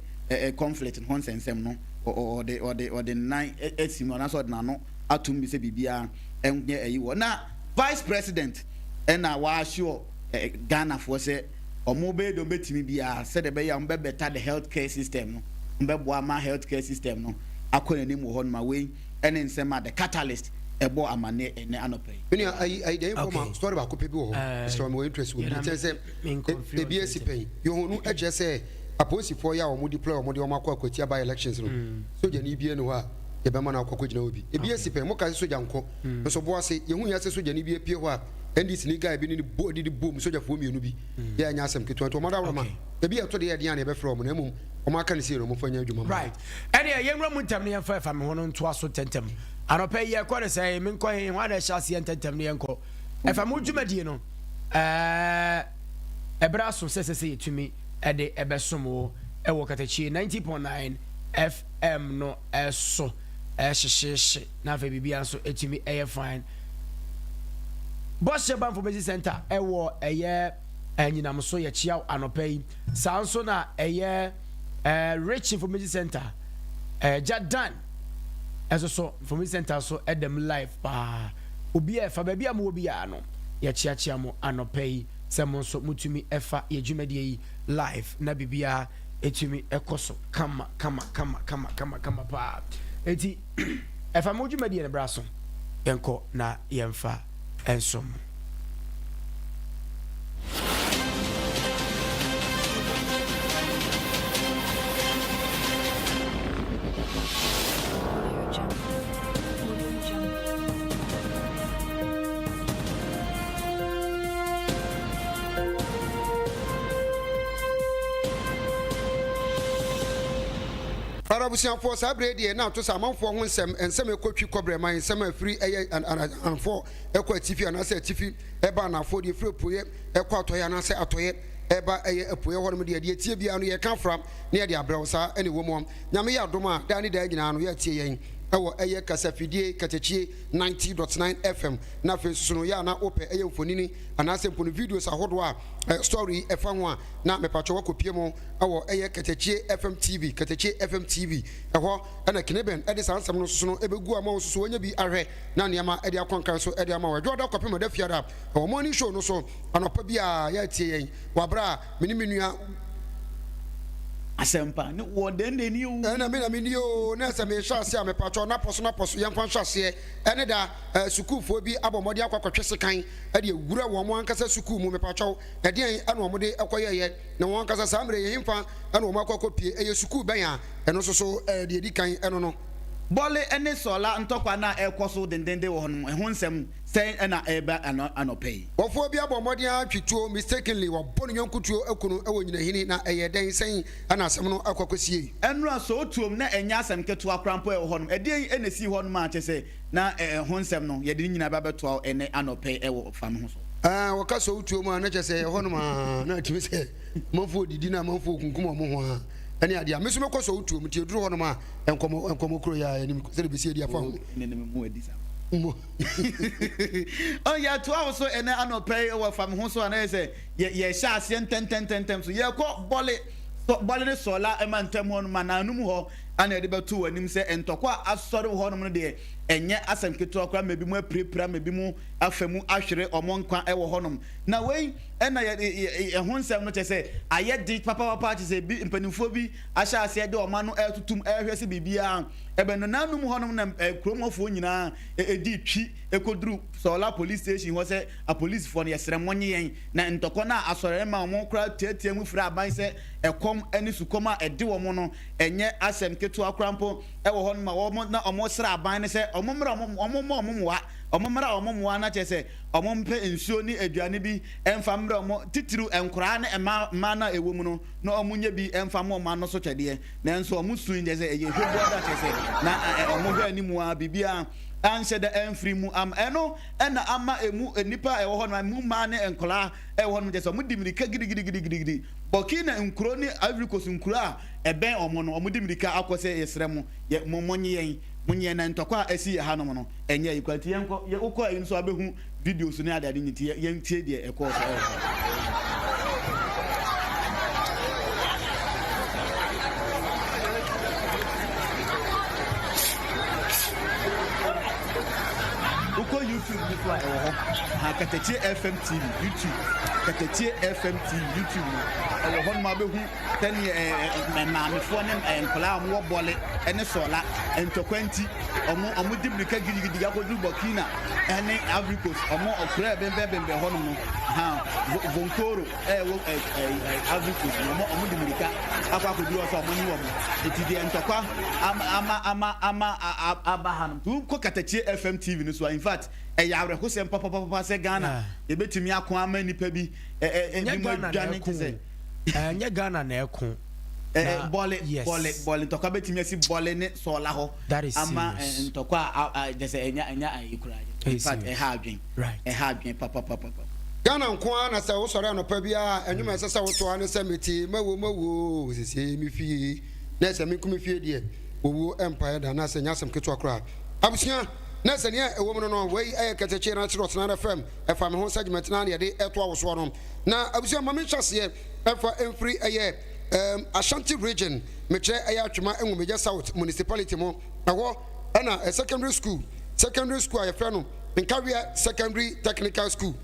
conflict ho nsɛnsɛm no ɔde ɔde ɔde nan asi mu anaasɛ ɔde n'ano atom bi sɛ biribiara ɛnyɛ ɛyi wɔ na vice president ɛna wɔassure Ghanafoɔ sɛ wɔn bɛyɛ deɛ wɔbɛtumi biara sɛdeɛ ɛbɛyɛ a wɔn bɛbetter the health care system no, wɔn bɛboa ama health care system no akɔ n'anim wɔ hɔ nom a wei ɛne nsɛm a the catalyst ɛbɔ amaneɛ ɛnɛ anɔpa yi. Me nua ayi ayi deɛ info ma story baako pɛ bi wɔ hɔ mesrɛ wo mewɔ interest wɔ mu nkyɛn sɛ ebi asi pɛn yohonu ɛkyerɛ sɛ apolisifoɔ yi a wɔn deploy wɔn de wɔn akɔ akwatia by elections no sogyani biara ni hɔ a yɛbɛma no akɔ akɔgyina hɔ bi ebi asi pɛn mo ka sɛ sogya nkɔ nso bo ase yɛhu yɛ sɛ sogyani bi apue hɔ a NDC ni guy bi ne ne bɔ didi bom sogyafoɔ mmienu bi yɛ ɛnyɛ asɛm ketewa nti wɔn adaworoma ebi ɛto deɛ ɛdeɛn a na yɛbɛfrɛ wɔn na mmom wɔn aka ne sei no wɔn fa nyɛ adwuma ma. Right ɛneɛ yɛnwura mu ntɛm na yɛmfa ɛfa me ho no ntoa so ntɛntɛm anɔpa yi yɛkɔ ne sɛn menkɔ he hwan na ɛhyɛ aseɛ ntɛntɛm no yɛnkɔ ɛfa me ho dwumadie no ɛɛ ɛberɛ aso sɛ sɛ sɛ yɛtumi ɛde ɛbɛsom wo ɛwɔ katakyie 90.9 FM no ɛso ɛhyehyehye na afei biribiara nso ɛtumi ɛyɛ fine bɔhyɛ ba information center ɛwɔ ɛyɛ ɛnyinam so yɛkyia wo anɔpa yi saa nso na ɛyɛ ɛɛ rich information center ɛɛ gya dan ɛnso so information center so ɛdɛm live paa obi a ɛfa baabi a mo wɔ biara no yɛkyeakyea mo anɔpa yi sɛ mo nso motumi ɛfa yɛ dwumadie yi live na biribiara ɛtumi ɛkɔ so kama kama kama kama kama kama paa eti ɛfa mo dwumadie no bra so yɛnkɔ na yɛmfa nsom. Ara abusuafoɔ, saa berɛ yi deɛ na ato sɛ amanfoɔ ho nsɛm, nsɛm a ɛkɔ twi kɔbrɛ man, nsɛm a ɛfiri ɛyɛ anafoɔ ɛkɔ atifi anaasɛ atifi ɛba anafoɔ, deɛ ɛfiri apueɛ ɛkɔ atɔeɛ anaasɛ atɔeɛ ɛba ɛyɛ apueɛ hɔnom deɛ, deɛ ɛtie biara no yɛka afra na yɛde abrɛ wo, saa ɛna ɛwɔ mu. Nyame yɛ adom a, daa ne daa nyinaa no yɛatie yɛn ɛwɔ ɛyɛ kasafidie katakyie 90.9 FM, na afei nso so no yɛ a na wopɛ ɛyɛ mfonini anaasɛ mpo no videos ahodoɔ a story yi ɛfa ho a, na mepakyɛ wakɔpie mu ɛwɔ ɛyɛ Katakyie FM TV, Katakyie FM TV, ɛhɔ ɛna Kineben ɛde saa nsɛm no nso no ɛbɛgu ama wo nso so wanya bi ahwɛ na nneɛma ɛde akɔ nkan so ɛde ama wo. Ɛdwoada kɔpem ɛda fiada ɛwɔ morning show no so anɔpa biara yɛatie yɛn wɔ aberɛ a me ne me nua Asɛmpa ne wɔ dɛn dɛn ni o. Ɛna me na me ni o na sɛ mehyɛ aseɛ a mepakyɛw napɔ so napɔ so yɛmfa nhyɛ aseɛ ɛne da eh, sukuufoɔ bi abɔ mmɔden akɔ akɔtwe sekan ɛde awura wɔn ankasa sukuu mu mepakyɛw ɛdeɛn ɛna wɔn de ɛkɔyɛɛyɛ na wɔn ankasa saa mmerɛ yi hefa na wɔn akɔ akɔpie? Ɛyɛ sukuu bɛn a ɛno nso so deɛ ɛdi kan ɛno no? Bɔle ne Sɔla ntɔkwa no a ɛrekɔ so dendenden wɔ hɔ no, ɛho nsɛm sɛn na ɛreba anɔpa yi? Bɔfoɔ bi abɔ mmɔden ara atwe tuo, mistakenly wabɔ ne yɔnko tuo aku no wɔ Nyinahini, na ɛyɛɛ dɛn? Sɛn na asɛm no akɔ akɔsiei? Ɛnora Sootuom na ɛnyɛ asɛm ketewa koraa mpo ɛwɔ hɔnom. Ɛdeɛn na ɛsii hɔnom a kyerɛ sɛ na ɛho nsɛm no yɛde ne nyinaa ba bɛtoa wo ɛnnɛ anɔpa yi wɔ fa no ho so? Ɛɛ, wɔka Sootuom a na kyerɛ sɛ ɛyɛ hɔnom ara na ɛtumi sɛ amanfoɔ didi na amanfoɔ kunkum wɔn ho ara. Ɛne adeɛ a me nso mɛkɔ sɔ wo tuo mu nti ɛduru hɔnom a nkɔmmɔ nkɔmmɔ kuro yi a yɛnim sɛdeɛ bɛsi adi afa ho. Ne ne mu adi saa. Mo. Yɛtoa wo so ɛnɛ anɔpa yi wɔ fa me ho so a na yɛ sɛ yɛhyɛ aseɛ ntɛntɛntɛntɛm so yɛkɔ bɔle bɔle ne sɔla ɛma ntɛm hɔ nom anaa num hɔ ana yɛde bɛto wɔ anim sɛ ntɔkwa a asɔre wɔ hɔnom no deɛ ɛnyɛ asɛm ketewa koraa ma ebi mu apirapira ma ebi mu afa mu ahwere wɔn nkwa wɔ hɔnom na wei Ɛna yɛ yɛ ɛho nsɛm no kyerɛ sɛ ayɛ den papapapa kyerɛ sɛ bi mpanimfoɔ bi ahyɛ aseɛ de wɔn ano ɛretutum ɛrehwɛ sɛ biribiara ɛbɛn no nanom hɔnom na ɛ kurom hɔfoɔ nyinaa ɛdi twi ɛkɔduru Sɔɔla police station hɔ sɛ apolisifoɔ no yɛsrɛ mo nye yɛn na ntɔkwa no a asɔre ma wɔn koraa teatea mu frɛ aban sɛ ɛkɔm ne sukɔm a ɛde wɔn no ɛnyɛ asɛm ketewa koraa mpo ɛwɔ hɔnom a wɔn na wɔsrɛ aban no sɛ wɔn mmra wɔn wɔn mmɔ wɔn mmoa wɔn mmra wɔn mmoa na kyerɛ sɛ Wɔmpɛ nsuo ne aduane bi mfa mmrɛ wɔn, titiriw nkoraa ne mmaa mmaa no a ɛwɔ mu no, na wɔnyɛ bi mfa mmɔ wɔn ano so twɛdeɛ. Nanso wɔn su yi kyerɛ sɛ ɛyɛ hwɛbua da, kyerɛ sɛ na wɔhwɛ anim ara, biribiara anhyɛ da amfiri mu amma. Ɛno na ama emu nnipa a ɛwɔ hɔ no, emu mmaa ne nkoraa a ɛwɔ hɔ no, kyerɛ sɛ wɔdi mmirika gidigidigidigidi. Burkina nkuro ne Ivory Coast nkuro a ɛbɛn wɔn no, wɔdi mmirika akɔ sɛ, Yɛsrɛ mo, yɛ, mo, monnye yɛn. Monyɛ na ntɔkwa a asi yɛ hanom no ɛnyɛ ayi koraa nti yɛnkɔ yɛ wokɔ ayi no so abɛhu videos ne adeade nti yɛntie deɛ ɛkɔɔ so ɛwɔ hɔ. Wokɔ YouTube no so a ɛwɔ hɔ ha Katakyie FM TV YouTube Katakyie FM TV YouTube no ɛwɔ hɔ nom abɛhu Sɛdeɛ maamefoɔ ne nkwadaa a wɔwɔ Bɔle ne Sɔla ntɔkwa nti, wɔdi mmirika gidigidi akɔduru Burkina ne Ivory Coast, wɔn kuro a ɛbɛnbɛnbɛnbɛn hɔnom no, ha Vonkoro ɛwɔ Ivory Coast no, wɔdi mmirika akɔ akɔduru hɔ sɛ wɔn ne wɔn. Eti deɛ ntɔkwa ama ama ama aba ha no. Wokɔ Katakyie FM TV no so a, in fact, ɛyɛ awerɛhosɛm papapapa sɛ Ghana yɛbɛtumi ako ama nnipa bi bi mu adwane te sɛ. Ɛnyɛ Ghana na ɛko. Na bɔle yes. Bɔle bɔle ntɔkwa bɛtumi asi bɔle ne sɔɔla hɔ. That is ama serious. Ama ntɔkwa a gyɛ sɛ ɛnya ɛnya ayi koraa. In fact ɛha adwen. Right. Ɛha adwen papapapa. Ghana nko ara na sɛ wosɔre anɔpa biara a, nnwom a ɛsɛ sɛ woto ara ne sɛ Mete mawo mawo o, seesei me fie. Na ɛsɛ me nko me fie deɛ, owuo mpaeɛ da anaasɛ ɛnyɛ asɛm ketewa koraa. Abusua, na sɛ nea ɛwɔ mu no no, wei yɛ Kɛtɛkye na Kyerɛ Ɔtena FM, ɛfa me ho segment no ara na yɛde retoa wo soɔ no. Na abusua ma menhyɛ aseɛ ɛfa mfiri ɛyɛ um, Ashanti region, mekyerɛ ɛyɛ Atwema Nwomegya South municipality mu, ɛhɔ ɛna eh, secondary school, secondary school a yɛfrɛ no Nkawiɛ Secondary Technical School,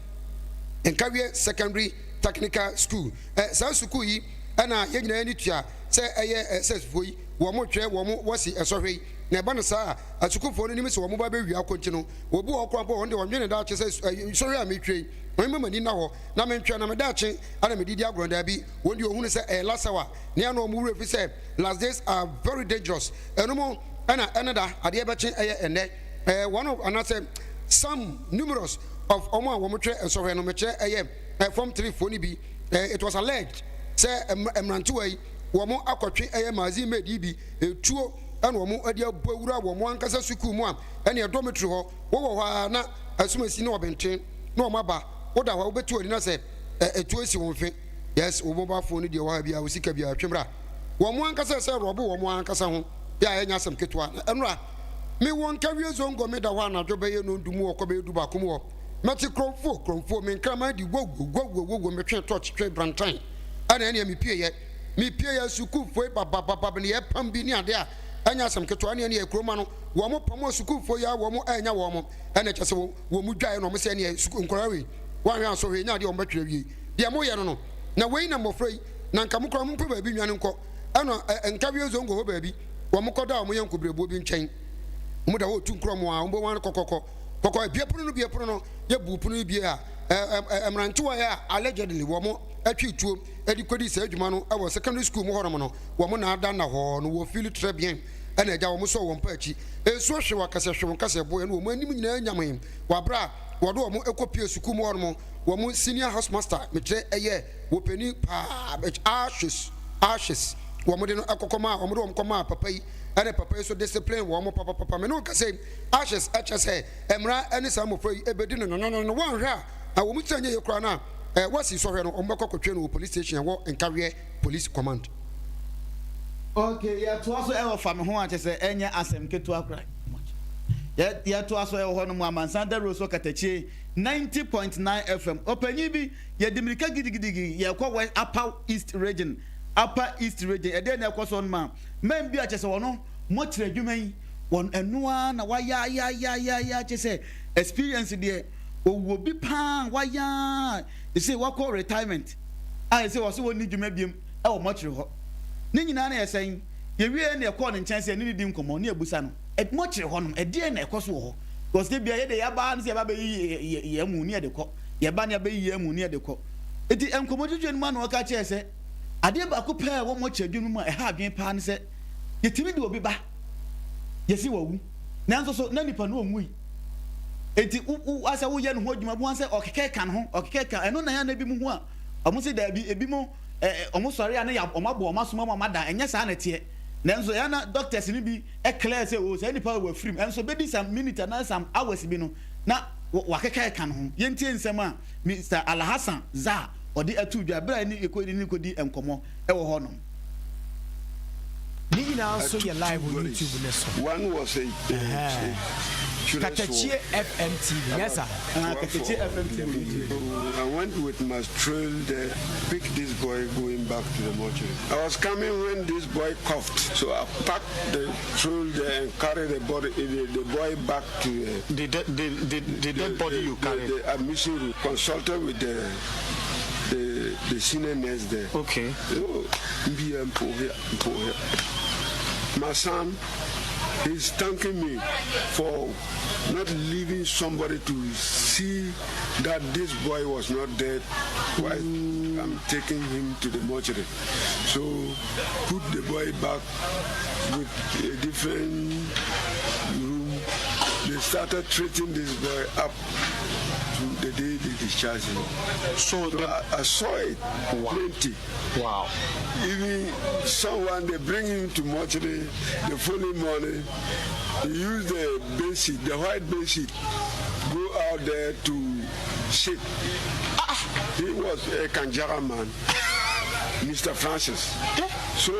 Nkawiɛ Secondary Technical School. Eh, saa sukuu yi ɛna yɛn nyinaa ani tua sɛ ɛyɛ eh, sɛsfoɔ yi wɔn twerɛ wɔn wɔsi ɛsɔhwɛ yi, na ɛba no saa a asukuufoɔ no nim sɛ wɔn ba bɛwia akɔ nti no, obi wɔ hɔ koraa mpo a wɔn deɛ wɔnwene daakye sɛ sɔhwɛ a metwerɛ yi Ma memma m'ani nna hɔ na mentwɛn na me daakye na mede di agorɔ. Daabi, wɔn deɛ wɔhunu sɛ ɛyɛ last hour ne ano wɔn werɛ fi sɛ last days are very dangerous. Ɛno mu na ɛne da adeɛ bɛkye ɛyɛ ɛnnɛ. Ɛɛ one of anaasɛ some numerous of wɔn a wɔtwerɛ nsɔhwɛ no mekyerɛ ɛyɛ ɛ form 3 foɔ no bi. Ɛɛ it was alleged sɛ mmerantewa yi wɔn akɔtwe ɛyɛ magazine made yi bi etuo ɛna wɔn de abɔ awura wɔn ankasa sukuu mu a ɛne dormitory hɔ wɔwɔ hɔ ara na asumasi ne ɔbenten na wɔn aba woda hɔ a wobɛtu w'ani na sɛ ɛtuo si wo mfe yes wo mobile phone no deɛ wɔ ha biara wo sika biara twe bra wɔn ankasa sɛ rɔbo wɔn ankasa ho yɛ a ɛnyɛ asɛm ketewa na ɛnora me wɔ nkawie zongo me da hɔ anadwo bɛyɛ nondu mu wɔ kɔ bɛyɛ du baako mu wɔ mɛte krɔmfoɔ krɔmfoɔ me nkraman di wowo wowo wowo metwe torch twe brantan ɛna ɛneɛ mepie yɛ mepie yɛ sukuufoɔ babababa ne yɛ pam bi ne adeɛ a ɛnyɛ asɛm ketewa ɛne ɛneɛ kuroma no wɔn pam sukuufoɔ yi a wɔn ɛnya wɔn ɛna kyɛ sɛ wɔn mu dwaeɛ na wɔn sɛ ɛneɛ sukuu nkwadaa wei wɔanhwɛ ansɔ hwee nyɛ adeɛ wɔn bɛtwerɛ awie deɛ moyɛ no no na wei na mmɔfra yi na nka mo koraa mo mpɛ baabi nwane nkɔ ɛna ɛ nkawie zongo hɔ baabi wɔn kɔ da wɔn yɛ nkobrɛbuo bi nkyɛn wɔn da hɔ otu nkorɔ mo a wɔn bɔ wɔn kɔkɔkɔ kɔkɔ ebie pono no bie pono no yɛ bu pono yi bie a ɛ ɛ mmerantewa yɛ a allegedly wɔn atwi tuo ɛde kɔdi saa adwuma no ɛwɔ secondary school mu hɔnom no wɔn na ada na hɔ no wɔ fili trɛ bien ɛna agya wɔn sɔɔ wɔn mpa akyi. Nsuo hwe wɔn akasɛ hwe wɔn kasɛ boɛ ɛna wɔn anim nyinaa nyamee wɔ aberɛ a wɔde wɔn kɔ pie sukuu mu hɔ nom. Wɔn senior house master mekyerɛ ɛyɛ wɔ panin paa ashes ashes wɔn de no ɛkɔkɔ maa wɔn de wɔn kɔ maa papa yi ɛna papa yi so discipline wɔn papapapa me ne wo kasa yi ashes ɛkyɛ sɛ mmara ɛne saa mmɔfra yi ɛbɛdi no nononno wɔn hwɛ a wɔn ti anyɛ yie koraa no a wɔasi sɔhwɛ no wɔn bɛkɔ kɔtwe no wɔ police station ɛwɔ Nkaweɛ police command. Ok yɛtoa so ɛwɔ fa me ho a kyɛ sɛ ɛnyɛ asɛm ketewa koraa yɛ yɛtoa so ɛwɔ hɔ nom amansan dawuro so katakyie 90.9 FM ɔpanyin bi yɛde mirika gidigidigi yɛkɔ west upper east region upper east region ɛdeɛ na ɛkɔ so nom a mɛn bi a kyɛ sɛ wɔn mɔkyerɛ adwuma yi wɔn ɛnoa na wayayayayaya kyɛ sɛ experience deɛ owuo bi paa waya ɛsɛ wakɔ retirement a ɛsɛ wɔsɛ wɔn ni dwuma biem wɔ mɔkyere hɔ. Ne nyinaa na yɛ sɛn? Yɛwieɛ na yɛkɔɔ ne nkyɛn sɛ yɛne no di nkɔmmɔ ne yɛbusa no, mɔkyere hɔ nom, ɛdeɛn na ɛkɔ so wɔ hɔ? Because da biara yɛdeɛ yɛaba ara ne sɛ yɛba abɛyi yɛn amu ne yɛde kɔ, yɛba ne yɛabɛyi yɛn amu ne yɛde kɔ. Nti nkɔmmɔdwedwe no mu a na ɔka kyerɛɛ sɛ, adeɛ baako pɛ a ɛwɔ mɔkyere adwuma no mu a ɛha adwene paa ne sɛ, yɛtumi de obi ba, yɛse wawu, nanso so na nipa no ɔnwui. Nti wo, wo, asɛ woyɛ ne ho adwuma, bohu sɛ ɔkekeka ne ho, ɔkekeka, ɛno na ɛyɛ a na ebinom hu a, wɔn se daabi, ebinom ɛ wɔn sɔre a na yɛ wɔn abɔ wɔn asom ama wɔn ada, ɛnyɛ saa na ɛteɛ. Nanso ɛyɛ a na doctors no bi clear sɛ oh saa nipa wɔ afirim, ɛnso ɛbɛdi some minutes anaa some hours bi no na wakeka ɛka ne ho. Yɛntie nsɛm a Mister Alhassan Zah ɔde ato dwa berɛ a yɛne yɛkɔ ne no kɔdi nkɔmmɔ wɔ hɔ nom. Ne nyinaa nso yɛ live wɔ YouTube no so. One was a Ɛhɛɛ. Katakyie FM TV, nyɛ saa? Ah, Katakyie FM TV wɔ YouTube. I went with my trail there, pick this boy going back to the mortuary. I was coming when this boy coughed, so I packed the trail there and carried the body, the, the boy back to the the, the, the, the, the dead body you carried. The, the admission room. Consulted with the the the senior nurse there. Okay. Oh, my son, he's thanking me for not leaving somebody to see that this boy was not dead while I'm taking him to the mortuary. So put the boy back with a different room. They started treating this boy up to the day they discharged him. So, so the, I, I saw it wow. plenty. Wow. Even someone they bring him to mortuary the following morning, he use the bed the white bed sheet, go out there to sit. Ah. He was a Kanjara man, Mr. Francis. So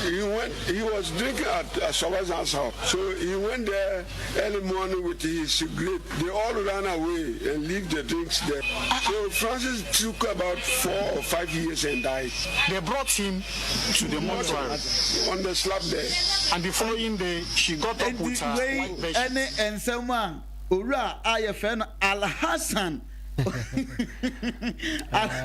he went, he was drinking at, at Sobazan's house. So he went there early morning with his grape. They all ran away and leave the drinks there. So Francis took about four or five years and died. They brought him to the mortuary. On the slab there. And the following day, she got up with her wei white bed sheet. ne nsɛm a owura a yɛfrɛ no Alhassan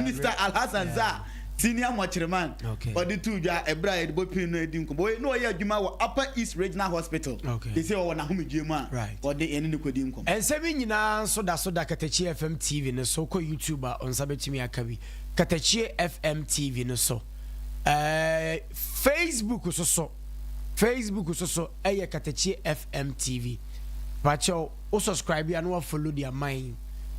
Mr. Alhassan Zah senior mɔkyereman ɔde too dwa ɛberɛ a yɛde bɔ pin no adi nkɔmmɔ. Wei na ɔyɛ adwuma wɔ Upper East Regional Hospital. Okay. Te sɛ ɔwɔ n'ahomegyeɛ mu a ɔde yɛne no kɔdi nkɔmmɔ. Nsɛm yi nyinaa nso da so da Katakyie FM TV no so. Wokɔ YouTube a, wo nsa bɛtumi aka bi. Katakyie FM TV no so. Ɛɛ Facebook so so. Facebook so so ɛyɛ Katakyie FM TV. Pakyɛw, wo subscribe a na wa follow de ama yɛn.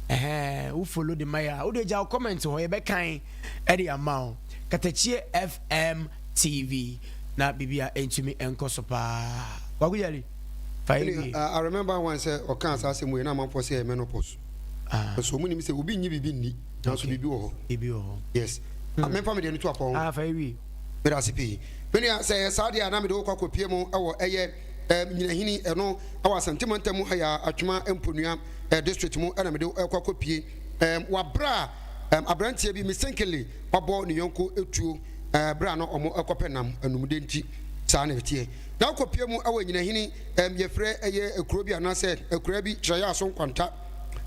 Ɛhɛn, wo follow de ma yɛn a, wode gya wo comment hɔ, yɛbɛkan ɛde ama wo. Katakyie FM TV na biribi a ɛntumi nkɔ so paa. Kwaku Jali, fa yɛ wie. I remember one sɛ ɔkaa saa asɛm wei na amanfoɔ sɛ ɛyɛ menopause. Ah. Nso ɔmo nim sɛ obi nnye biribi nni nanso biribi wɔ hɔ. Biribi wɔ hɔ. Yes. Ah, memfa me deɛ no to apɔ ho. Ah, fa yɛ wie. Meda ase pii. Me nua, sɛ ɛyɛ saa deɛ a na mede wo kɔ akɔpie mu wɔ ɛyɛ eh, Nyinahini ɛno ɛwɔ Asante mantam mu ha yɛ Atwema Mponua eh, district mu ɛna mede wo ɛkɔ akɔpie eh, wɔ aberɛ a eh, aberanteɛ bi mistakenly wabɔ ne yɔnko tuo eh, berɛ a na ɔmo ɛkɔpɛ nam anumde nti saa na ɛteɛ na wokɔpie mu ɛwɔ Nyinahini eh, yɛfrɛ ɛyɛ kuro bi anaasɛ akuraa bi Kyerɛyɛ Aso Nkwanta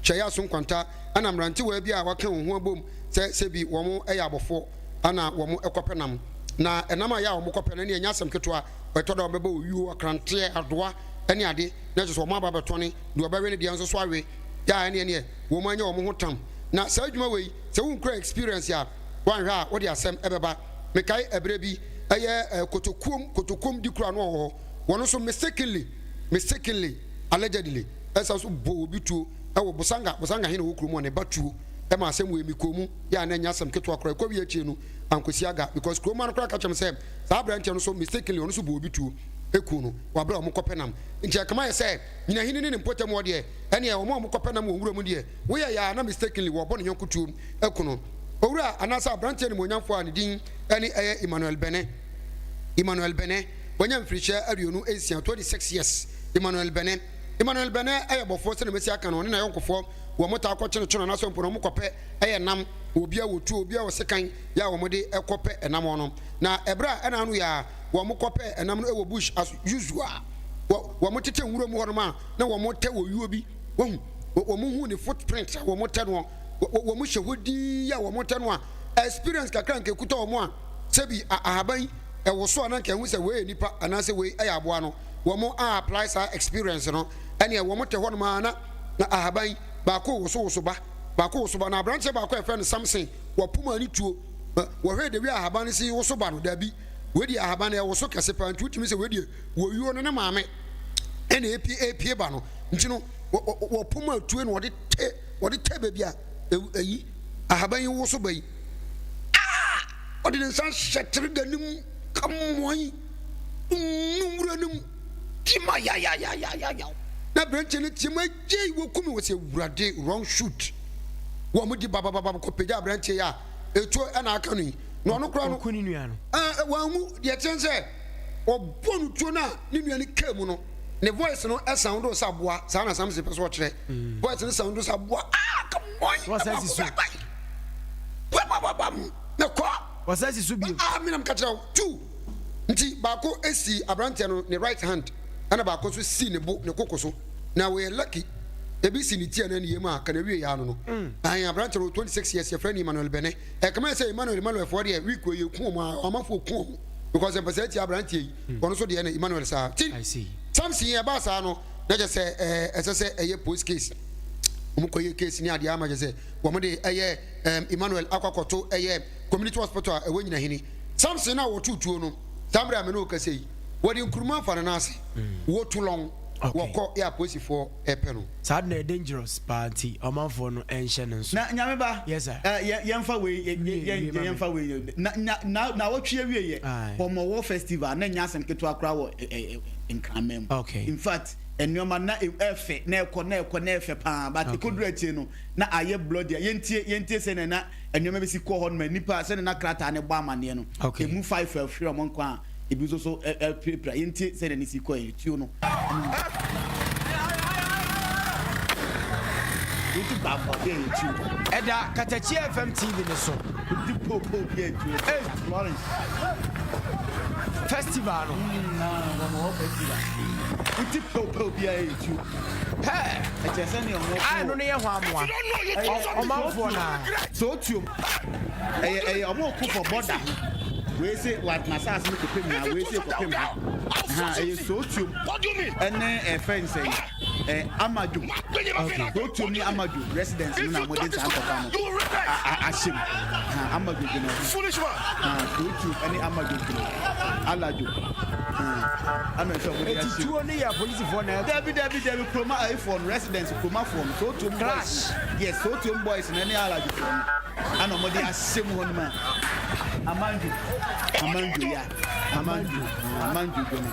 Kyerɛyɛ Aso Nkwanta ɛna mmerantewaa bi a wɔaka wɔn ho abom sɛ sɛbi wɔn yɛ abɔfoɔ ɛna wɔn kɔpɛ nam na ɛnam a yɛ a wɔn kɔpɛ no ɛne ɛnyɛ asɛm ketewa ɛtɔ da wɔn bɛbɔ owuo akranteɛ adoa ɛne ade na kyerɛ sɛ wɔn aba bɛtɔne deɛ ɔbɛwe no deɛ nso so awe yɛ a ɛne ɛneɛ wɔn anya wɔn ho tam na saa adwuma wei sɛ wonkura experience a wanhwɛ a wode asɛm ɛbɛba mekae ɛberɛ bi ɛyɛ kotokuom kotokuom di kura no wɔ hɔ wɔn nso mistakenly mistakenly allegedly ɛsa so bɔ obi tuo ɛwɔ Bosanga, Bosanga he na ɔwɔ kurom hɔ, ne ba tuo ma asɛm wei mekɔɔ mu yɛ a na ɛnyɛ asɛm ketewa koraa, ɛkɔ wie akyire no ankosi aga because kurom ha no koraa ka kyerɛ me sɛ saa aberanteɛ no so mistakenly ɔno nso bɔɔ obi tuo kuu no wɔ aberɛ a wɔn kɔpɛ nam nti ɛkama yɛ sɛ Nyinahene ne ne mpɔtam hɔ deɛ ɛneɛ wɔn a wɔn kɔpɛ nam wɔ nwura mu deɛ woyɛ yɛ a na mistakenly wɔbɔ ne yɔnko tuo aku no. Owura anaasɛ aberanteɛ animuonyamfoɔ a ne din ɛne ɛyɛ Emmanuel Bene. Emmanuel Bene, wanya mfirihyia 26, 26 years, Emmanuel Bene. Emmanuel Bene yɛ bɔfoɔ sɛdeɛ masi aka no, ɔne n'ayɔnkofoɔ wɔn taa kɔ kyenekyene anaasɛ mpo no wɔn kɔpɛ yɛ nam, obi a wɔtuo, obi a wɔ sekan yɛ a wɔn de kɔ pɛ ɛnam no. Na ɛberɛ a ɛna ano yɛ a wɔn kɔ pɛ ɛnam no wɔ bush as usual, wɔ wɔn tete nwura mu hɔnom a na wɔn tɛ wɔ yuo bi, wahu, wɔn hu ne footprint a wɔn tɛ noɔ, wɔn hyɛ hɔ dinn yɛ a wɔn tɛ no a, experience kakra nka ekuta wɔn a, sɛbi ahaban yi ɛwoso a na nka ɛhu sɛ wei yɛ nipa anaasɛ wei yɛ aboa no, wɔn a apply saa experience no, ɛneɛ wɔn te hɔnom ara na na ahaban yi baako wosowoso ba, baako woso ba, na aberanteɛ baako a yɛfrɛ no Samson, wɔpoma ne tuo, wɔhwɛ de wei ahaban no si woso ba no, dabi, wei deɛ ahaban no ɛwoso kɛse paa, nti wotumi sɛ wei deɛ wɔyuo no ne maame ɛna epie epie ba no, nti no wɔpoma tuo na wɔde te wɔde tɛ baabi a ɛyi ahaban yi woso ba yi. Ah! Ɔde ne nsa hyɛ trigger no mu ka mmoan nu nwura no mu di ma yayayayayaw. Na aberanteɛ no team agyei wɔku me wɔ sɛ awurade wrong shoot. Wɔn di babababa kɔpagya aberanteɛ yi a etuo ɛna aka no yi na ɔno koraa no Ɔku ne nua no. ɛɛ wanwu deɛ kyɛn sɛ ɔbɔ no tuo no a ne nua no kaa mu no ne voice no sound sɛ aboa saa na Samson pɛ sɛ ɔkyerɛ voice no sound sɛ aboa ah come on Wɔsan si so. Wabababam na kɔ. Wɔsan si so bio. Ah me na meka kyerɛ wo two nti baako si aberanteɛ no ne right hand ɛna baako nso si ne bo ne koko so na wɔyɛ lucky ebi si ne ti anaa ne yam a kana wie yɛ ano no ahen aberanteɛ no 26 years yɛfrɛ no Emmanuel Bene ɛkama sɛ Emmanuel Emmanuel foɔ deɛ week wɔ yɛ ku wɔn a ɔmanfoɔ ku wɔn because mpɛ sɛ atia aberanteɛ yi ɔno nso deɛ no Emmanuel saa ti Samson ɛbaa saa no na kyɛ sɛ ɛsɛ sɛ ɛyɛ post case wɔn kɔ yɛ case ne adeɛ ama kyɛ sɛ wɔn de ɛyɛ ɛɛm Emmanuel akɔ akɔto ɛyɛ community hospital a ɛwɔ Nyinahini. Samson a wɔtoo tuo no, saa mmerɛ a me ne wo kasa yi, wɔde nkuruma afa ne nan ase, wɔtu lɔn, wɔkɔ yɛ apolisifoɔ ɛpɛ no. Saa de na ɛyɛ dangerous paa nti ɔmanfoɔ no nhyɛ no nso. Na Nyame ba, Yes sir. eh, yɛ, yɛmfa wei, yɛ, Wie, yɛ, wie ma me. yɛmfa wei, yɛ, na, na, na, naawɔtwe awieɛ, Aye. Kɔmɔwɔ festival, na ɛnyɛ asɛm ketewa koraa wɔ ɛ, ɛ, ɛ, Nkraman mu. Okay. In fact, nneɛma na ɛ, ɛfɛ, na ɛkɔ, na ɛkɔ, na ɛfɛ paa, but Okay. ɛkɔduru akyire no, na ayɛ bloody a yɛntie yɛntie sɛnea na nneɛma bɛsi kɔ hɔ no ma nnipa sɛnea na krataa no bɔ amanneɛ no Okay. emu five afiri wɔn nkwa a ebi nso so apirapira yɛntie sɛnea ne si kɔ yɛ tuo no yɛnti baako bi a yɛ tuo Ɛda Katakyie FM TV no so. yɛnti popo bi a yɛ tuo Hey! Florence Festival no. nyinaa wɔn wɔ festival yɛnti popo bi a yɛ tuo Hey! ɛkyɛ sɛnea wɔn A ɛno no yɛ hɔ amoa. Ɔmanfoɔ naa. So otuom ɛyɛ ɛyɛ ɔmo ko for border ho wei se wa n'asaase no kɔpem ha wei se kɔpem ha ha ɛyɛ so otuom ɛne ɛfɛn sɛ ɛ amadwo so otuom ne amadwo residence no na mo de saa nkɔfa no ahyɛ mu ha amadwo gyina ho ha so otuom ɛne amadwo gyina aladwo ha ana ɛsɛ ɔmo de Eti ahyɛ mu. tuo no yɛ apolisifoɔ na ɛto. Dabi dabi dabi kuroma ayifoɔ no residence kuromafoɔ no so otuom boys Clash. yes so otuom boys no ɛne aladwofoɔ no ana ɔmo de ahyɛ mu hɔ nom a amanjo amanjo ya amanjo amanjo dwom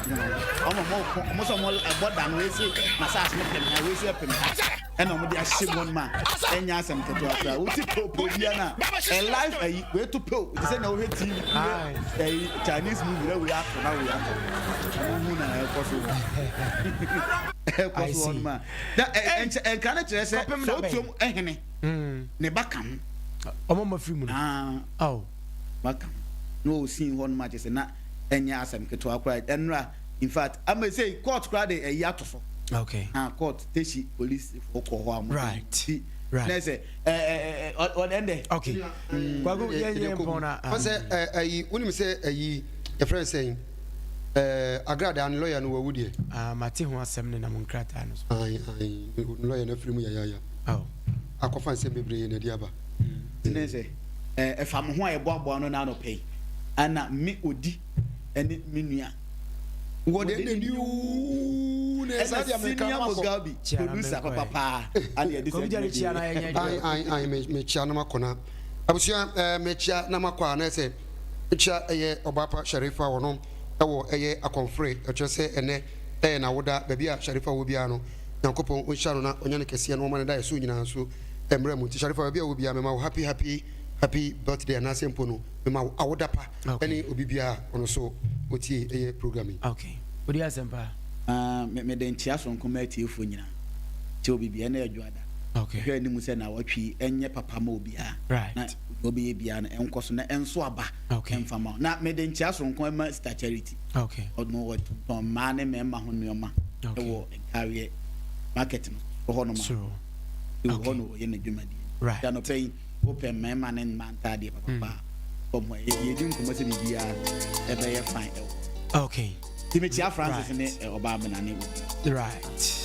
ɔmo ɔmo ko ɔmo sɛ ɔmo ɛbɔ da no wei se masaase no pɛm ha wei se ɛpɛm ha ɛna ɔmo de ahyɛ mu hɔ nom a ɛnyɛ asɛm ketewa koraa wosi popo bia na ɛ live ayi wei to po te sɛ na wohwɛ TV Aye. ɛyi Chinese movie na wei ato na wei ato ɔmo hu na ɛkɔ so ɛkɔ I so hɔ see. nom a na ɛ ɛnkyɛ ɛnka ne kyerɛ sɛ Kɔpem sɛ da bɛn? otuom ɛhene ne ba ka ho Ɔmo ma firi mu no. aa Oh. ba ka ho na ɔsii hɔ nom akyɛ sɛ na ɛnyɛ asɛm ketewa koraa ɛnora in fact ama sɛ court koraa de ɛyi ato so Okay. ah court teshi police fo kɔ hɔ a mo ti Right. na sɛ ɛ ɛ ɛ ɔ ɛndɛ Okay. Kwaku yɛn yɛn pɔn na. Wɔn sɛ ɛ ɛyi wonim sɛ ɛyi yɛfrɛ no sɛn ɛɛ agradaa no lɔya no wawu deɛ. Ah, mate ho asɛm ne nam nkrataa no so. Ayi ayi lɔya no afiri mu yayaaya. Oh. Akɔfa nsɛm bebree na ɛde aba. ne sɛ ɛ ɛfa mo ho a yɛboaboa no n'anɔpɛ yi ana me odi ɛne me nua Wɔde ne new na ɛsa ɛna deɛ meka senior no akɔ. Mugabe Kyia na producer menkɔ ɛ. papa paa ana yɛde Kwaku Gyare kyia na yɛnyɛ Ayi ayi ayi me mekyia na makɔ na abusua ɛɛ mekyia na makɔ a na ɛsɛ mekyia ɛyɛ ɔbaapa Sharifa wɔno ɛwɔ ɛyɛ akɔnfore ɛkyerɛ sɛ ɛnɛ ɛyɛ n'awoda baabi a Sharifa wɔ biara no Nyankopɔn ɔnhyira no na ɔnyɛ no kɛseɛ na ɔma no da ɛso nyinaa nso mmerɛ mu nti Sharifa baabi a wɔ biara mema wo happy happy. Happy birthday anaasɛ mpo no mema wo awoda pa ɛne obi biara a ɔno so ɔtie ɛyɛ program yi. Okay. Wodi asɛm paa. Ah, me mede nkyea soronko ma atiefoɔ nyinaa. Kyɛ obi biara ɛnɛ yɛ dwoada. Okay. Hwɛ anim sɛ naawɔtwe yi ɛnyɛ papa ma obiara. Right. Na deɛ ɔbɛyɛ biara no ɛnkɔ so na ɛnso aba. Okay. Ɛmfa ma wo. Na mede nkyea soronko ma Sister Charity. Okay. Ɔno ɔtontɔn mmaa ne mmarima ho nneɛma. Okay. Ɛwɔ Nkareɛ market no so hɔ nom a. Sure. Ɛwɔ hɔ na ɔyɛ n'adwumadie. Right. Nti anɔpa yi wopɛ mmarima ne mmaa ntaadeɛ papapa a, kɔm hɔ. Yɛdi nkɔmmɔ sɛ biribiara ɛbɛyɛ fine ɛwɔ hɔ. Okay. Nti mekyia Francis Right. ne ɔbaa Abena ne obi. Right.